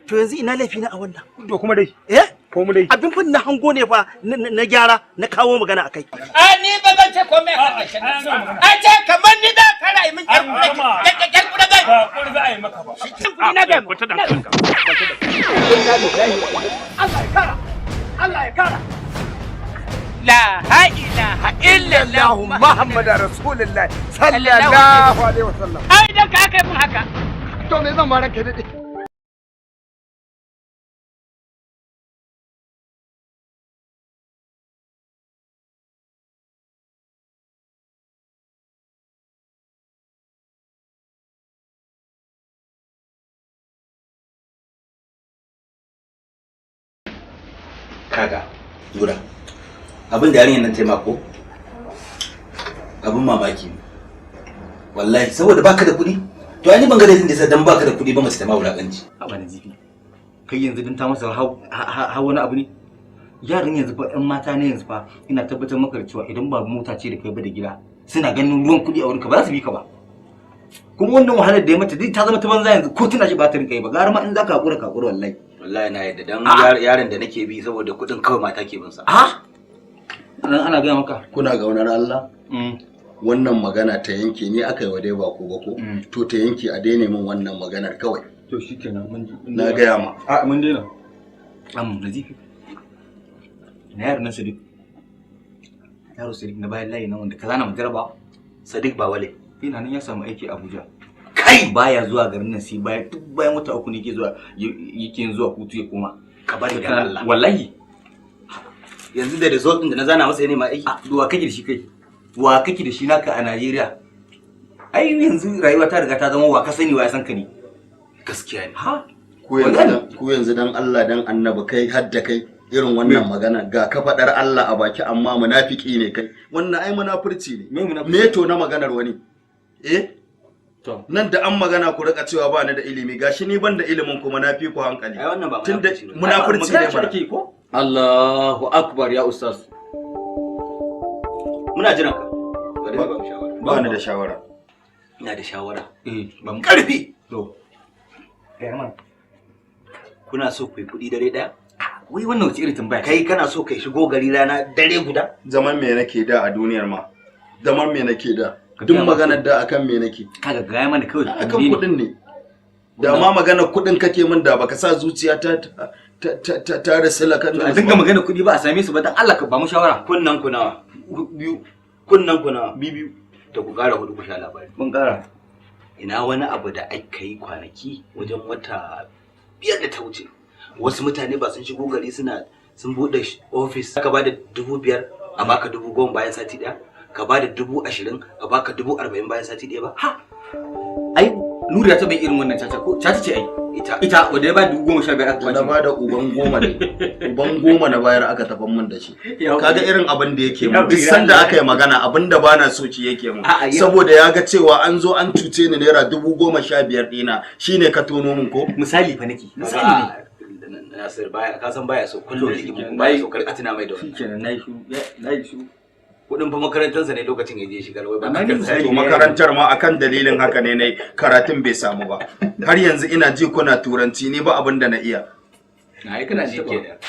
N: To yanzu ina laifi na a wannan?
M: To kuma dai.
N: Eh? Abin fin na hango ne fa na gyara na kawo magana akai.
J: A ni ba zan ce komai a kan A ce kamar ni za ka rayu min ƴar kura zai.
E: Ba kuri za a yi maka ba.
J: Ni na gaya
E: Kwata da hankalinka.
J: Allah ya kara. Allah ya kara. La ilaha illallah
I: Muhammadu Rasulullah sallallahu alaihi wasallam.
J: Ai dan ka kai mun haka.
I: To me zan ma ranka dade?
L: Kaga Nura, abin da yarinyar nan taimako abin mamaki ne wallahi, saboda baka da kuɗi. To ai ni ban ga laifin da yasa dan baka da kuɗi ba mace ta ma wulakanci.
K: Haba na zifi, kai yanzu dan ta masa hau wani abu ne? Yaran yanzu fa, yan mata ne yanzu fa, ina tabbatar maka da cewa idan ba mota ce da kai ba da gida, suna ganin ruwan kuɗi a wurinka, ba za su bi ka ba. Kuma wannan wahalar da ya mata duk ta zama ta banza yanzu, ko tana shi ba ta rinka yi ba. Gara ma in za ka haƙura, ka haƙura wallahi.
L: Wallahi na yadda dan yaron da nake bi saboda kuɗin kawai mata ke bin sa.
K: A nan ana gaya maka.
C: Kuna gaunar Allah, wannan magana ta yanke ni aka yi wa dai ba ko ba ko to ta yanke, a daina min wannan maganar kawai.
K: To shikenan, mun ji.
C: Na gaya ma.
K: A mun daina. Am nazifi, na yaron nan Sadiq, yaro Sadiq na bayan layi nan wanda kaza na majaraba.
L: Sadiq ba wale.
K: Ina nan ya samu aiki a Abuja. Kai baya zuwa garin nan sai bayan duk bayan wata 3 ne yake zuwa, yake zuwa hutu ya koma.
L: Ka bari dan Allah.
K: Wallahi.
L: Yanzu da result din da na zana masa ne ma aiki.
K: Wa kake da shi kai? Wa kake da shi naka a Najeriya? Ai yanzu rayuwa ta riga ta zama wa ka sani wa ya san ka ne.
L: Gaskiya ne.
K: Ha?
C: Ko yanzu dan Allah dan Annabi, kai hadda kai irin wannan magana, ga ka faɗar Allah a baki amma munafiki ne kai. Wannan ai munafurci ne. Me to na maganar wani? Eh?
K: To.
C: Nan da an magana ku rika cewa ba ni da ilimi, gashi ni ban da ilimin kuma na fi ku hankali.
L: Ai wannan ba
C: Tunda munafurci ne mana.
K: Ko? Allahu akbar ya ustaz.
L: Muna jiran ka. Bari ba mu shawara.
C: Ba ni da shawara.
L: Ina da shawara.
K: Eh, ba mu
L: Karfi.
K: To. Gaya mana.
L: Kuna so ku yi kuɗi dare ɗaya?
K: Wai wannan wace irin tambaya?
L: Kai kana so kai shigo gari rana dare guda?
C: Zaman me nake da a duniyar ma? Zaman me nake da? Duk maganar da akan me nake?
K: Kaga gaya mana kawai.
C: Akan kuɗin ne. Da ma maganar kuɗin kake min da baka sa zuciya ta ta ta rasila kan.
K: A dinga maganar kuɗi ba a same su ba, dan Allah ka ba mu shawara.
L: Kunnan ku nawa?
K: Biyu.
L: Kunnan ku nawa?
K: Biyu.
L: To ku ƙara hudu ku sha labari.
K: Mun ƙara.
L: Ina wani abu da aka yi kwanaki wajen wata 5 da ta wuce. Wasu mutane ba sun shigo gari suna sun buɗe ofis, aka ba da 5,000 a baka 10,000 bayan sati ɗaya, ka ba da 20,000 a baka 40,000 bayan sati ɗaya ba.
K: Ha! Ai Nuri ya taɓa irin wannan caca, ko caca ce ai.
L: Ita.
K: Ita wanda ya ba 15,000 aka
C: Na ba da uban goma ne. Uban goma na bayar aka tafan min da shi. Kaga irin abin da yake mun. Duk sanda aka yi magana abin da bana so ki yake mun. Saboda ya ga cewa an zo an cuce ni naira 15,000 ɗina shine ka tono min ko?
K: Misali fa nake. Misali ne.
L: Nasir baya, ka san baya so kullum rigimin baya so kar tuna mai da wannan.
K: Shikenan nayi shiru, nayi shiru.
L: Kudin fa makarantarsa ne lokacin ya je shigar wai ba.
C: To makarantar ma akan dalilin haka ne nayi karatun bai samu ba. Har yanzu ina ji kuna turanci, ni ba abin da na iya.
L: Na ai kana shi kenan.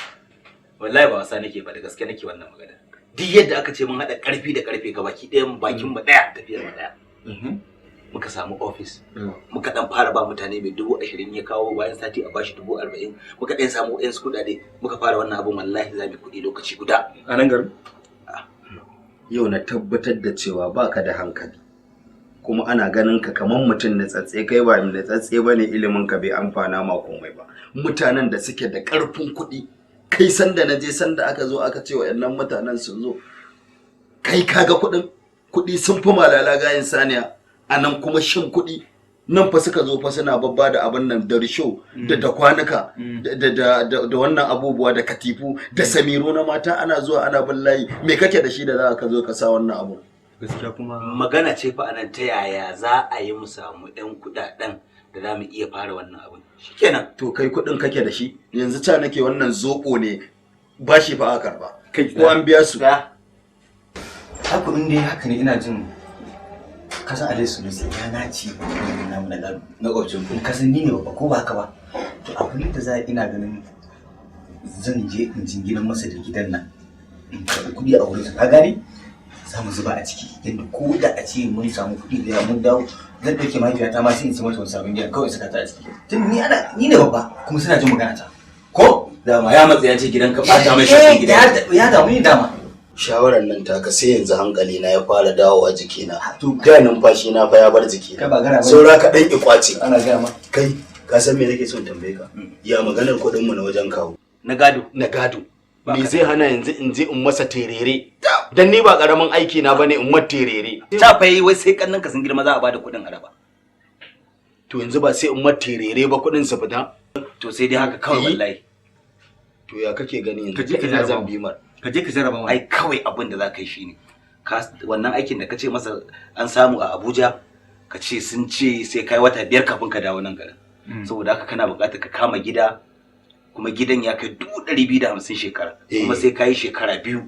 L: Wallahi ba wasa nake ba, da gaske nake wannan magana. Duk yadda aka ce mun hada karfi da karfe ga baki ɗayan bakin mu ɗaya tafiyar mu ɗaya. Muka samu ofis, muka dan fara ba mutane mai 20,000 ya kawo bayan sati a bashi 40,000, muka dan samu ɗayan su kuɗaɗe muka fara wannan abun, wallahi za mu kuɗi lokaci guda.
K: A nan garin?
C: Yau na tabbatar da cewa baka da hankali, kuma ana ganin ka kamar mutum natsatse, kai ba natsatse bane, ilimin ka bai amfana ma komai ba. Mutanen da suke da ƙarfin kuɗi, kai sanda na je sanda aka zo aka ce wa'annan mutanen sun zo, kai kaga kuɗin, kuɗi sun fi malala gayin saniya. A nan kuma shin kuɗi nan fa suka zo fa suna babba da abin nan da risho da kwanuka da wannan abubuwa da katifu da samiro na mata, ana zuwa ana bin layi. Me kake da shi da za ka zo ka sa wannan abu?
K: Gaskiya kuma
L: magana ce fa anan ta yaya za a yi mu samu ɗan kuɗaɗen da za mu iya fara wannan abun. Shikenan.
C: To kai kuɗin kake da shi yanzu? Ca nake wannan zoɓo ne bashi fa aka karba ko an biya su?
K: Haka in dai haka ne, ina jin kasan Alhaji Sunusi ya nace namu na gado
L: makwabcin
K: ku, kasan ni ne babba ko ba haka ba? To abin da za ina ganin
L: Zan je in jingina masa da gidan nan. In karɓi kuɗi a wurinsa, ka gane? Za mu zuba a ciki yadda ko da a ce mun samu kuɗi da yawa mun dawo zan ɗauke mahaifiyata ma sai in sai mata wani sabon gidan kawai saka ta a ciki. Tun ni ana ni ne babba kuma suna jin magana ta. Ko?
K: Dama ya matsa ya ce gidan ka ɓata mai shafin gidan.
L: Ya damu ni dama.
C: Shawarar nan taka sai yanzu hankali na ya fara dawowa jikina. Da numfashi na fa ya bar jikina. Saura ka dan ikwace.
L: Ana gaya ma.
C: Kai ka san me nake son tambaye ka? Ya maganar kuɗin mu na wajen kawo.
L: Na gado.
C: Na gado. Me zai hana yanzu in je in masa terere? Dan ni ba karamin aiki na bane in mata terere.
L: Ta fa yi wai sai kannan ka sun girma za a bada kuɗin araba.
C: To yanzu ba sai in mata terere ba kuɗin su fita.
L: To sai dai haka kawai wallahi.
C: To ya kake gani yanzu?
L: Ka je ka
C: Ina zan
L: jarraba.
C: bi mar.
L: Ka je ka jarraba. Ai kawai abin da za ka yi shine ka wannan aikin da ka ce masa an samu a Abuja ka ce sun ce sai kai wata 5 kafin ka dawo nan garin. Saboda haka kana buƙatar ka kama gida kuma gidan ya kai 250,000 shekara kuma sai ka yi shekara 2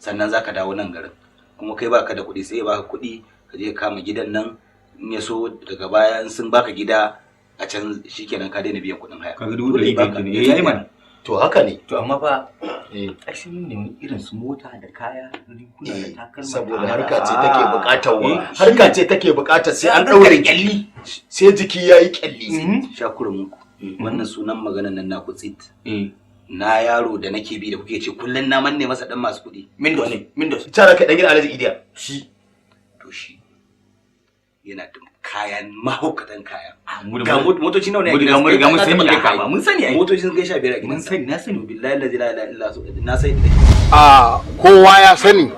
L: sannan za ka dawo nan garin kuma kai baka da kuɗi sai ya baka kuɗi ka je ka kama gidan nan in ya so daga baya in sun baka gida a can shikenan ka daina biyan kuɗin haya.
K: Kaga 200,000 kenan. Eh yayi mana.
C: To haka ne.
K: To amma fa ai sai mun nemi irin su mota da kaya riguna da takalma.
C: Saboda harka ce take buƙatar wa. Harka ce take buƙatar sai an ɗaure kyalli. Sai jiki yayi kyalli.
L: Shakurin muku. Wannan sunan maganan nan naku tsit. Na yaro da nake bi da kuke ce kullun na manne masa dan masu kuɗi.
K: Windows ne, Windows.
C: Tara ka dan gidan Alhaji Idiya.
L: Shi. To shi yana da kayan mahaukatan kaya. Ga motoci nawa ne a gidan?
K: Mun riga mun sani ai.
L: Mun sani ai. Motoci sun kai 15 a gidan. Mun sani, na sani. Billahi la ilaha illa na sani.
R: A kowa ya sani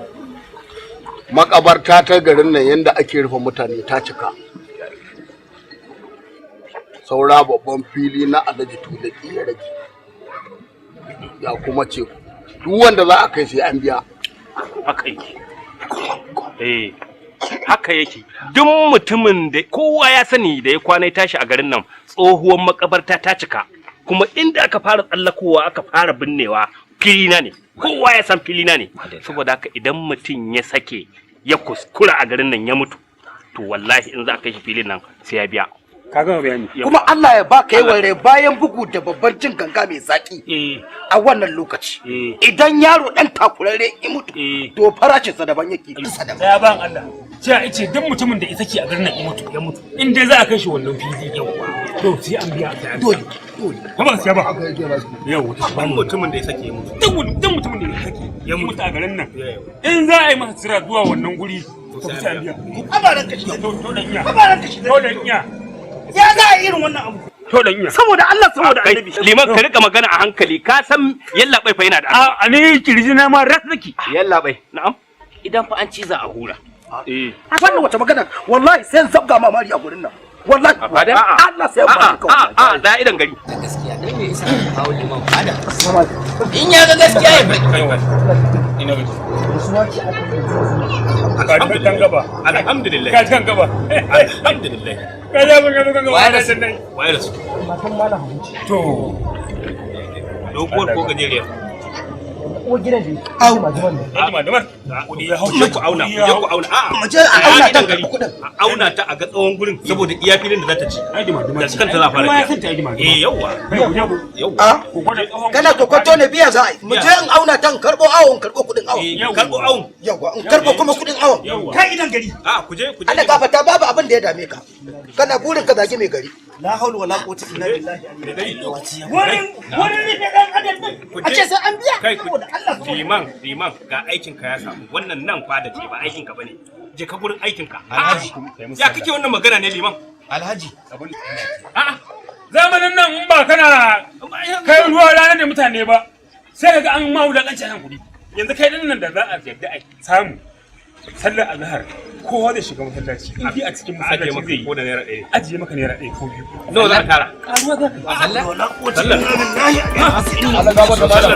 R: makabarta ta garin nan yanda ake rufe mutane ta cika. Saura babban fili na Alhaji Tulaki ya rage. Ya kuma ce duk wanda za a kai sai an biya.
E: Haka yake. Eh. Haka yake. Duk mutumin da kowa ya sani da ya kwana ya tashi a garin nan tsohuwar makabarta ta cika. Kuma inda aka fara tsallakowa aka fara binnewa filina ne. Kowa ya san filina ne. Saboda haka idan mutum ya sake ya kuskura a garin nan ya mutu to wallahi in za a kai shi filin nan sai ya biya.
M: Ka gama bayani.
G: Kuma Allah ya baka yawan rai bayan bugu da babban jin ganga mai zaki a wannan lokaci. Idan yaro dan takurarre ya mutu to farashinsa daban yake.
M: Ya ban Allah. Cewa ice duk mutumin da isa ke a garin nan ya mutu ya mutu. In dai za a kai shi wannan fili yau. To sai an biya.
G: Dole dole.
M: Ba ba siya ba. Yau
E: duk mutumin da ya sake ya mutu.
M: Duk mutumin da ya sake ya mutu a garin nan. In za a yi masa tsira zuwa wannan guri to sai an biya.
G: Abaran kashi.
M: To dan iya.
G: Abaran kashi.
M: To dan iya.
G: Ya za a irin wannan abu?
M: To dan iya.
G: Saboda Allah saboda Annabi.
E: Liman ka rika magana a hankali ka san yallaɓai fa yana da.
M: A ni kirji na ma ras nake.
E: Yallaɓai. Na'am.
J: Idan fa an ciza a hura.
E: Eh.
G: Wannan wata magana wallahi sai in zabga ma mari a gurin nan. Wallahi Allah sai ba ka.
E: A a da idan gari.
J: Gaskiya dan me yasa ka kawo liman fada? In ya ga gaskiya ya faɗi.
M: Ina gaji. Alhamdulillah. Gaba.
E: Alhamdulillah.
M: Ka kan gaba.
E: Alhamdulillah.
M: Ka ja mun gaba gaba.
E: Waye rasu? Waye rasu?
N: Matan Malam Habu.
E: To. Doguwar ko gajeriyar?
N: Uwar gidan ne. Au.
M: Maduman.
E: Ku je ku auna, ku je ku auna. A'a.
G: Mu je a auna ta
E: kudin. A auna ta a ga tsawon gurin saboda iya filin da za ta ci. Da kanta za a fara biya. Eh yawwa. Yawwa.
G: Kana kokonto ne biya za a yi. Mu je in auna ta in karbo awon karbo kudin awon.
E: Karbo awon.
G: Yawwa in karbo kuma kudin awon. Kai idan gari.
E: A ku je ku je.
G: Allah gafarta babu abin da ya dame ka. Kana burin ka zagi mai gari.
N: La haula wala quwwata illa billahi.
G: Wurin wurin rufe dan adam din. A ce sai an biya saboda Allah.
E: Liman, liman ga aikin ka ya samu. Wannan nan fada ce ba aikin ka bane. Je ka gurin aikin ka.
Q: Alhaji.
E: Ya kake wannan magana ne liman?
Q: Alhaji.
M: A'a. Zamanin nan in ba kana kai ruwa ranar da mutane ba sai kaga an ma wulakanci akan kuɗi. Yanzu kai din nan da za a yarda a samu sallar azhar kowa zai shiga masallaci in dai a cikin masallaci zai yi
E: ko da naira ɗaya
M: ajiye maka naira ɗaya ko biyu.
E: Nawa za ka tara?
M: Karuwa za ka yi.
E: Sallar.
R: Allah gafarta malam.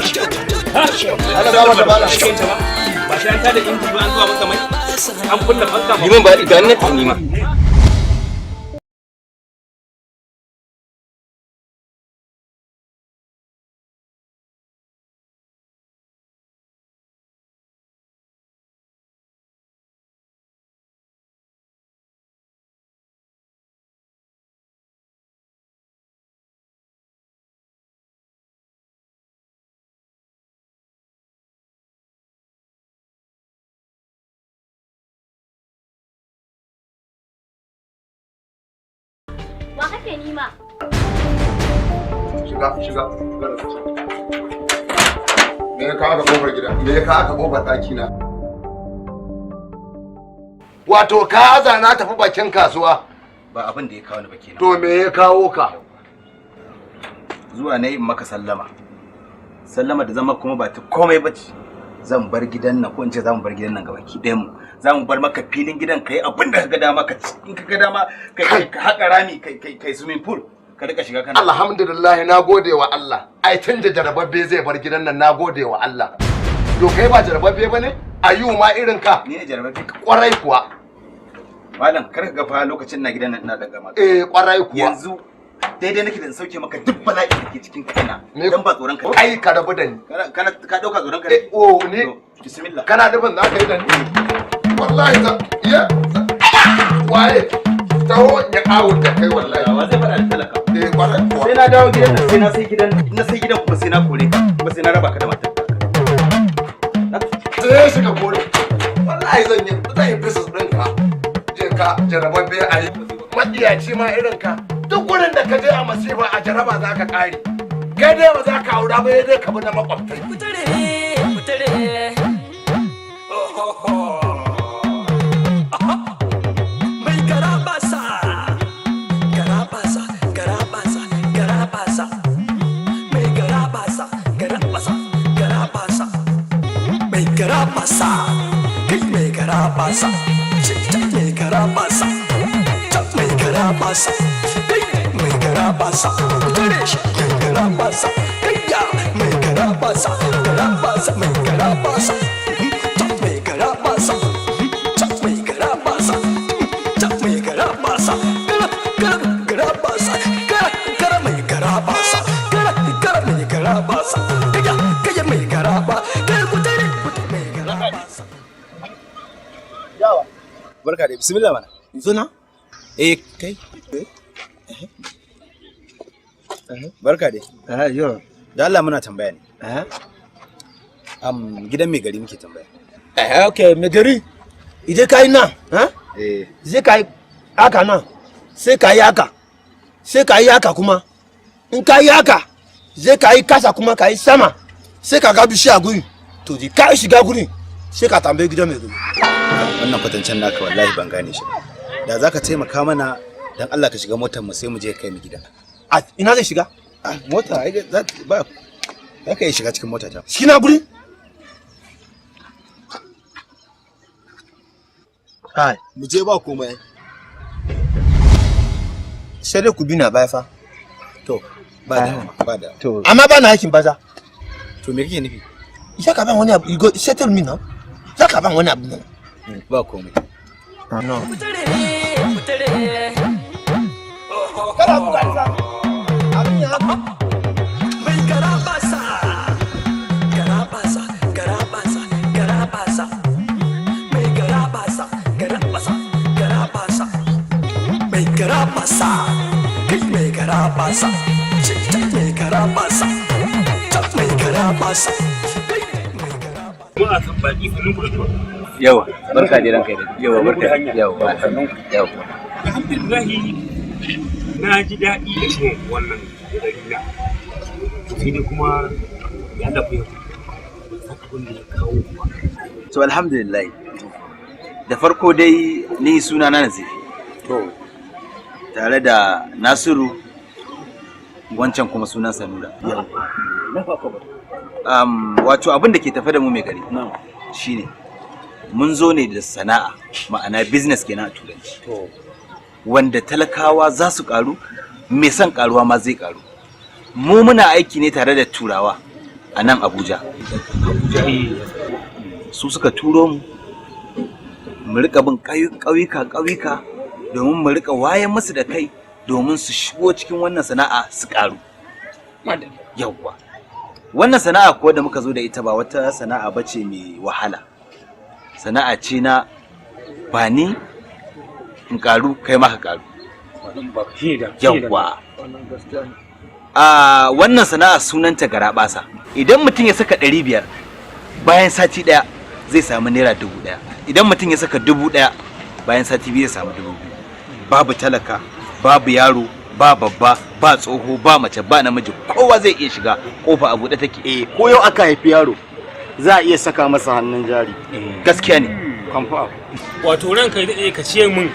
R: Allah gafarta malam.
E: Ba sai an tada inji ba an zuwa masa mai. An kunna fanka ba.
K: Liman ba ga nan ni ma.
S: yafe ni ma.
B: Shiga, shiga. Me ya kawo ka kofar gida? Me ya kawo ka kofar ɗaki na? Wato ka aza na tafi bakin kasuwa.
K: Ba abin da ya kawo ni ba kenan.
B: To me ya kawo ka?
K: Zuwa na yi maka sallama. Sallama da zama kuma ba ta komai ba ce. Zan bar gidan nan, ko in ce za mu bar gidan nan gabaki ɗayan mu. Za mu bar maka filin gidan, ka yi abin da ka ga dama ka ci. In ka ga dama kai ka haƙa rami, kai swimming pool ka rika shiga kana.
B: Alhamdulillah, na gode wa Allah. Ai tun da jarababbe zai bar gidan nan, na gode wa Allah. To kai ba jarababbe bane? Ayu ma irin ka.
K: Ni ne jarababbe?
B: Kwarai kuwa.
K: Malam, kar ka ga fa lokacin na gidan nan ina daga maka.
B: Eh, kwarai kuwa.
K: Yanzu daidai nake da in sauke maka duk bala'i da ke cikin kaina. Dan ba tsoron ka.
B: Kai, ka rabu da ni.
K: Kana ka dauka tsoron ka.
B: Eh, oh ni.
K: Bismillah.
B: Kana nufin za ka yi da ni? Wallahi za iya. Waye? Taho ya awo da kai wallahi.
K: Wa zai faɗa da talaka?
B: Eh, kwarai kuwa.
K: Sai na dawo gidan nan, sai na sai gidan, na sai gidan kuma sai na kore ka, kuma sai na raba ka da matar.
B: Sai shiga kore. Wallahi zan yi business ɗinka. Je ka, jarababbe a yi. Matsiyaci ma irin ka. Duk gurin da ka je a masifa a jaraba za ka ƙare. Kai dai ba za ka aura ba, dai ka bi na makwabtai.
D: Kutare, kutare. Oh, ho, ho. Mai garabasa, garabasa, garabasa, garabasa. Mai garabasa, garabasa, garabasa. Mai garabasa, kai mai garabasa. Mai garabasa, mai garabasa, kai mai garabasa. Kutare shi, mai garabasa, kai ya mai garabasa, garabasa, mai garabasa. Mai garabasa, mai garabasa, mai garabasa, gara gara garabasa, gara gara mai garabasa, gara gara mai garabasa, kaya kaya mai garaba, kai kutare mai garabasa.
K: Barka da, bismillah mana.
Q: Zo na?
K: Eh, kai. Barka dai.
Q: Yo.
K: Da Allah muna tambaya ne. Gidan mai gari muke tambaya.
Q: Eh, okay, mai gari. Idan ka yi nan, ha?
K: Eh.
Q: Zai ka yi haka nan, sai ka yi haka, sai ka yi haka kuma. In ka yi haka, zai ka yi kasa kuma ka yi sama, sai ka ga bishiya guri. To, da ka shiga guri, sai ka tambayi gidan mai gari.
K: Wannan kwatancen naka wallahi ban gane shi. Da za ka taimaka mana dan Allah ka shiga motar mu sai mu je kai mu gida.
Q: A ina zai shiga?
K: Ah, mota ai za ba za ka iya shiga cikin mota ta.
Q: Shi na guri? Kai,
I: mu je, ba komai.
Q: Sai dai ku bi na baya fa.
K: To, ba da ba da.
Q: To. Amma ba na aikin baza.
K: To me kake nufi?
Q: Za ka ban wani abu, you go settle me now. Za ka ban wani abu nan.
K: Ba komai.
Q: No.
D: Kutare, kutare.
Q: Kada buga ni. Abin ya
D: Mai garabasa, garabasa, garabasa, garabasa. Mai garabasa, garabasa, garabasa. Mai garabasa, kai mai garabasa. Mai garabasa, mai garabasa.
E: Muna son baki, sannan ku da zuwa.
K: Yawa, barka dai ranka da. Yawa, barka. Yawa, yawa.
E: Alhamdulillah, na ji daɗi da zuwan wannan gari na. To sai dai kuma ya da ku yau. Ban san abin da ya kawo ku ba.
K: To alhamdulillah. Da farko dai ni suna na Nazifi. To tare da Nasiru, wancan kuma sunan Nura. Wato abin da ke tafe da mu mai gari shine mun zo ne da sana'a, ma'ana business kenan a turanci. Wanda talakawa za su karu, mai son karuwa ma zai karu. Mu muna aiki ne tare da turawa a nan Abuja. Su suka turo mu mu rika bin ƙauyuka ƙauyuka domin mu rika wayan musu da kai domin su shigo cikin wannan sana'a su karu. Yawwa. Wannan sana'a kuwa da muka zo da ita ba wata sana'a bace mai wahala. Sana'a ce na ba ni in karu, kai ma ka karu. Yawwa. A wannan sana'a sunanta garaɓasa. Idan mutum ya saka 500, bayan sati 1 zai samu ₦1,000. Idan mutum ya saka 1,000, bayan sati 2 zai samu 2,000. Babu talaka, babu yaro,
L: Ba babba, ba tsoho, ba mace, ba namiji, kowa zai iya shiga, kofa a buɗe take.
C: Eh, ko yau aka haifi yaro za a iya saka masa hannun jari.
L: Gaskiya ne.
C: Kamfa.
M: Wato ranka ya daɗe, ka ce min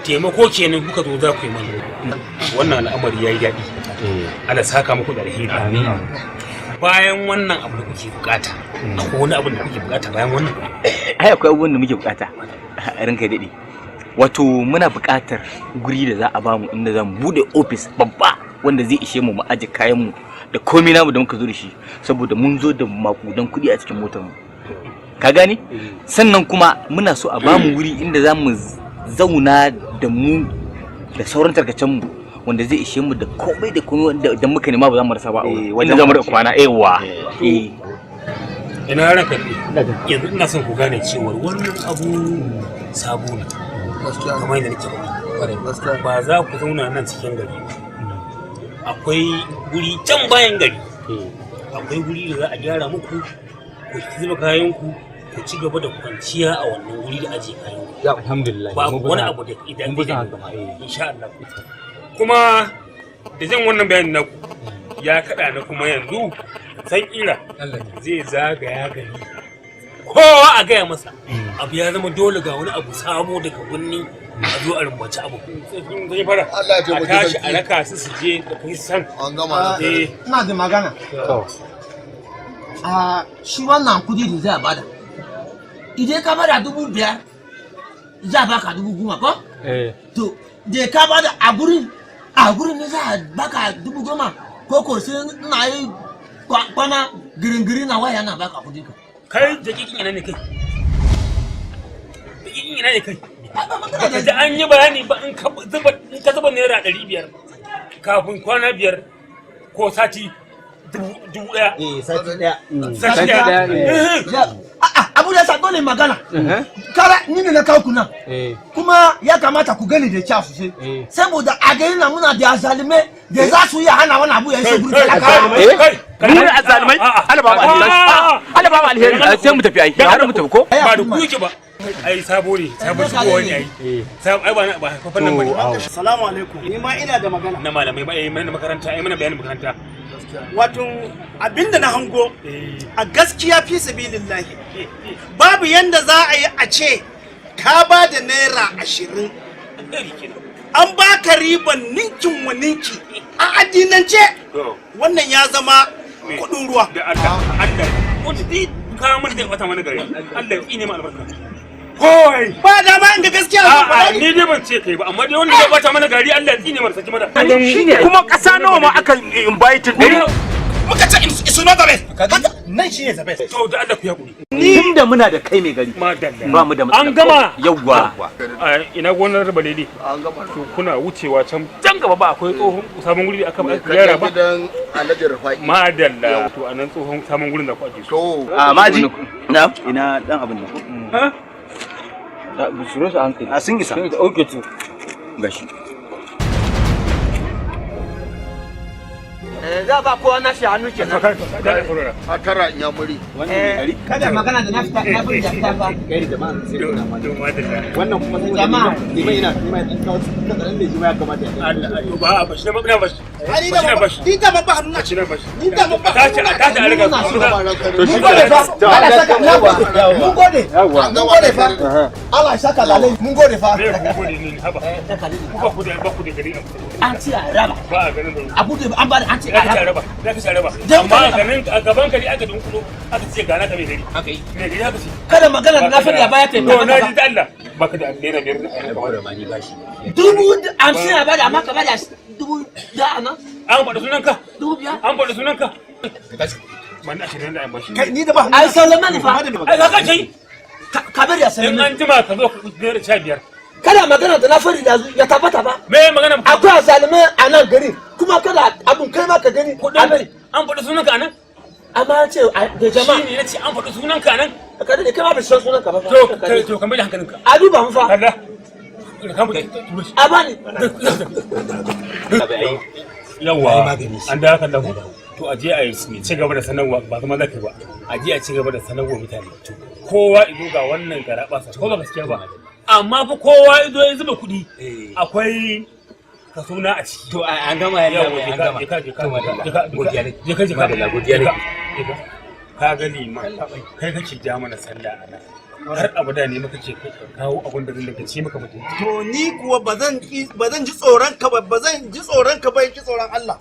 M: taimako kenan kuka zo za ku yi mana. Wannan al'amari ya yi daɗi. Allah saka muku da alheri. Bayan wannan abu da kuke bukata, akwai wani abu da kuke bukata bayan wannan?
K: Ai akwai abubuwan da muke bukata, ranka ya daɗe. Wato muna bukatar guri da za a bamu inda za mu bude ofis babba wanda zai ishe mu mu aje kayan mu da komai namu da muka zo da shi, saboda mun zo da makudan kuɗi a cikin motar mu, ka gane? Sannan kuma muna so a bamu wuri inda za mu zauna da mu da sauran tarkacen mu wanda zai ishe mu da komai da komai, wanda idan muka nema ba za mu rasa ba a wurin. Inda za mu riƙa kwana, yawa, eh.
M: Ina ranka daɗe, yanzu ina son ku gane cewar wannan abu sabo ne kamar yadda nake faɗi. Ba za ku zauna nan cikin gari ba. Akwai guri can bayan gari, akwai guri da za a gyara muku, ku zuba kayan ku, ku ci gaba da kwanciya a wannan guri da ajiye kayan ku.
H: Alhamdulillah.
M: Babu wani abu da idan zai insha Allah. Kuma da jin wannan bayanin naku ya kaɗa na kuma yanzu san kira zai zagaya gari, kowa a gaya masa abu ya zama dole, ga wani abu sabo daga birni, a zo a rumbaci abu. Zai fara a tashi a raka su, su je da kai san
B: an gama.
M: Eh.
Q: Ina da magana. A shi wannan kudi da za a bada, idan ka bada 5,000 za a baka 10,000 ko? To da ka bada a gurin, a gurin ne za a baka 10,000, ko ko sai ina yi kwana girin-girin na waya na baka kudi ka?
M: Kai, dakikin ina ne kai? Dakikin ina ne kai? Baka ji an yi bayani ba? In ka zuba ₦500, kafin kwana 5 ko sati, 1,000.
C: Sati daya.
M: Sati daya.
Q: Abu da sa dole magana kara ni ne na kawo ku nan, kuma ya kamata ku gani da kyau sosai, saboda a gari na muna da azalimai da za su iya hana wani abu ya iso gurin talakawa.
L: Mu ne azzalumai? Allah ba mu alheri, Allah ba mu alheri. Sai mu tafi ai, har mu tafi ko?
M: Ba da ku yake ba ai, sabo ne, sabon shigowa ne ai. Ai ba ba haifafan nan bane.
N: Salamu alaikum. Ni ma ina da magana.
M: Na malamai ba, ai mana makaranta, ai mana bayanin makaranta.
N: Wato abinda na hango a gaskiya, fi sabilillahi, babu yanda za a yi a ce ka ba da ₦20 an baka riban ninkin wa ninki. A addinance wannan ya zama kudin ruwa.
M: Da Allah, Allah wanda dai kawo mana zai bata mana gari, Allah ya tsine mu albarka. Koi!
N: Ba dama in ga gaskiya zan
M: A'a,
N: faɗa.
M: ni dai ban ce kai ba, amma dai wanda zai bata mana gari, Allah ya tsine mana, saki mana.
L: Kuma ƙasa nawa ma aka invite din?
Q: Muka ce it's not the best. Nan shi ne the best.
M: To, da Allah ku ya kuri.
K: Tunda muna da kai mai gari, ba mu da matsala.
M: An gama.
K: Yawwa.
M: A ina gonar Balele?
R: An gama.
M: To, kuna wucewa can can gaba ba akwai tsohon sabon guri da aka ba aka gyara ba?
R: Gidan Alhaji Rufai.
M: Madalla. To, a nan tsohon sabon gurin da ku aje su.
R: To.
K: A maji na ina dan abin nan.
M: Ha?
K: Busuro su hankali. A sun isa. Okay, to. Gashi.
Q: Za ba kowa na shi hannu kenan.
R: A tara in ya muri.
Q: Kada magana da na fita na bari da fita ba.
C: Kai da jama'a sai kuna ma. Wannan kuma sai
Q: Jama'a.
C: liman yana liman dan kawo katsalan da shi ma ya kamata ya
M: Allah, ba a bashi na na bashi.
N: Ai, ni da
M: Bashi na bashi.
N: ni da ban ba hannu na.
M: Bashi na bashi.
N: Ni da ban ba
M: Tashi a tashi a riga.
Q: To shi gode fa. Allah saka na gode. Mun gode. Mun gode fa. Allah saka lalai. Mun gode fa.
M: Me ku gode ne haba? Ku ba ku da ba ku da gari nan.
Q: An ce a raba.
M: Ba a ganin da.
Q: Abu da an bada an ce
M: Za
Q: a
M: ka ci a
Q: raba.
M: raba. Za ka ci a raba.
Q: Dan
M: Amma
Q: ka
M: a ganin a gaban ka ne aka dunkulo aka ce gana ka mai gari. Haka yi. Mai gari haka ce.
Q: Kada magana da na faɗi a baya ta yi
M: To, na ji da Allah. Baka da ₦5 na a
K: ba ni bashi.
Q: 50,000 a bada, amma ka bada dubu da ana.
M: An faɗi sunanka.
Q: 5,000.
M: An faɗi sunanka. Ban 20 da an bashi.
Q: Kai ni da ba. Ai sallama ne fa.
M: Ai ka kai.
Q: Ka bari a
M: In
Q: sallama.
M: an jima ka zo ka ₦15.
Q: Kada magana da na faɗi da ya tabbata ba.
M: Me magana?
Q: Akwai azalimai a nan gari kuma kada abun kai ma ka gani. A bari.
M: An faɗi sunanka anan?
Q: Amma an ce da jama'a.
M: Shi ne na ce an faɗi sunanka anan?
Q: Ka da kai ma bai san sunanka ba fa.
M: To kai, to kan bai da hankalinka.
Q: A duba mu fa.
M: Allah.
Q: A bani.
M: Yawwa, an da haka lahu. To, a je a yi ci gaba da sanarwa, ba zama zaka ba. A je a ci gaba da sanarwa mutane. Kowa izo ga wannan garabasa, ko ba gaskiya ba? Amma fa kowa izo ya zuba kuɗi, akwai Ka suna a ciki.
K: To an gama yalla
M: Yawwa,
K: bai,
M: je
K: an
M: ka,
K: gama.
M: je ka, je ka.
K: To, madalla.
M: Je ka, je ka.
K: Godiya nake.
M: Je ka, je ka.
K: Madalla, godiya
M: Je ka,
K: nake.
M: je ka. Ka ga liman, kai kake ja mana sallah a nan. Har abada ne muka ce kai ka kawo abin da zan daga ci maka mutunci.
N: To ni kuwa ba zan ji tsoron ka ba, ba zan ji tsoron ka ba, in ji tsoron Allah.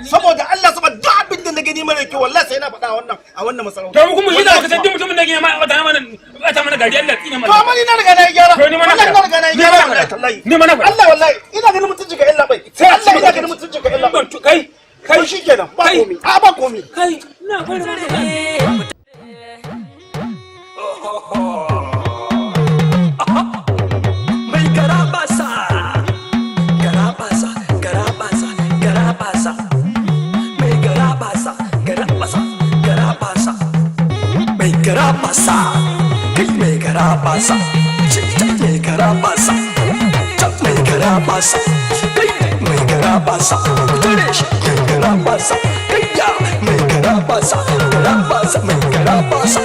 N: Saboda Allah, saboda duk abin da na gani mara kyau, wallahi sai na faɗa a wannan masarauta.
M: To mu kuma shi da muka san duk mutumin da ke ma bata mana gari, Allah tsine mana.
N: To amma ni na riga na yi gyara.
M: To ni ma na
N: Wallahi na riga na yi
M: Ni ma
N: gyara
M: na
N: wallahi
M: faɗa.
N: tallahi.
M: Ni ma na faɗa.
N: Allah, wallahi ina ganin mutunci ka illa bai.
M: Sai a ci
N: Allah ina
M: maka.
N: ganin mutunci ka illa bai.
M: Kai kai
N: To shikenan, ba komi. A ba komi.
M: Kai na fara.
D: Mai garabasa, garabasa, garabasa, garabasa, mai garabasa, garabasa, garabasa, mai garabasa, kai mai garabasa, ce mai garabasa, ta mai garabasa, kai mai garabasa, tare shi mai garabasa, kai ya mai garabasa, garabasa, mai garabasa.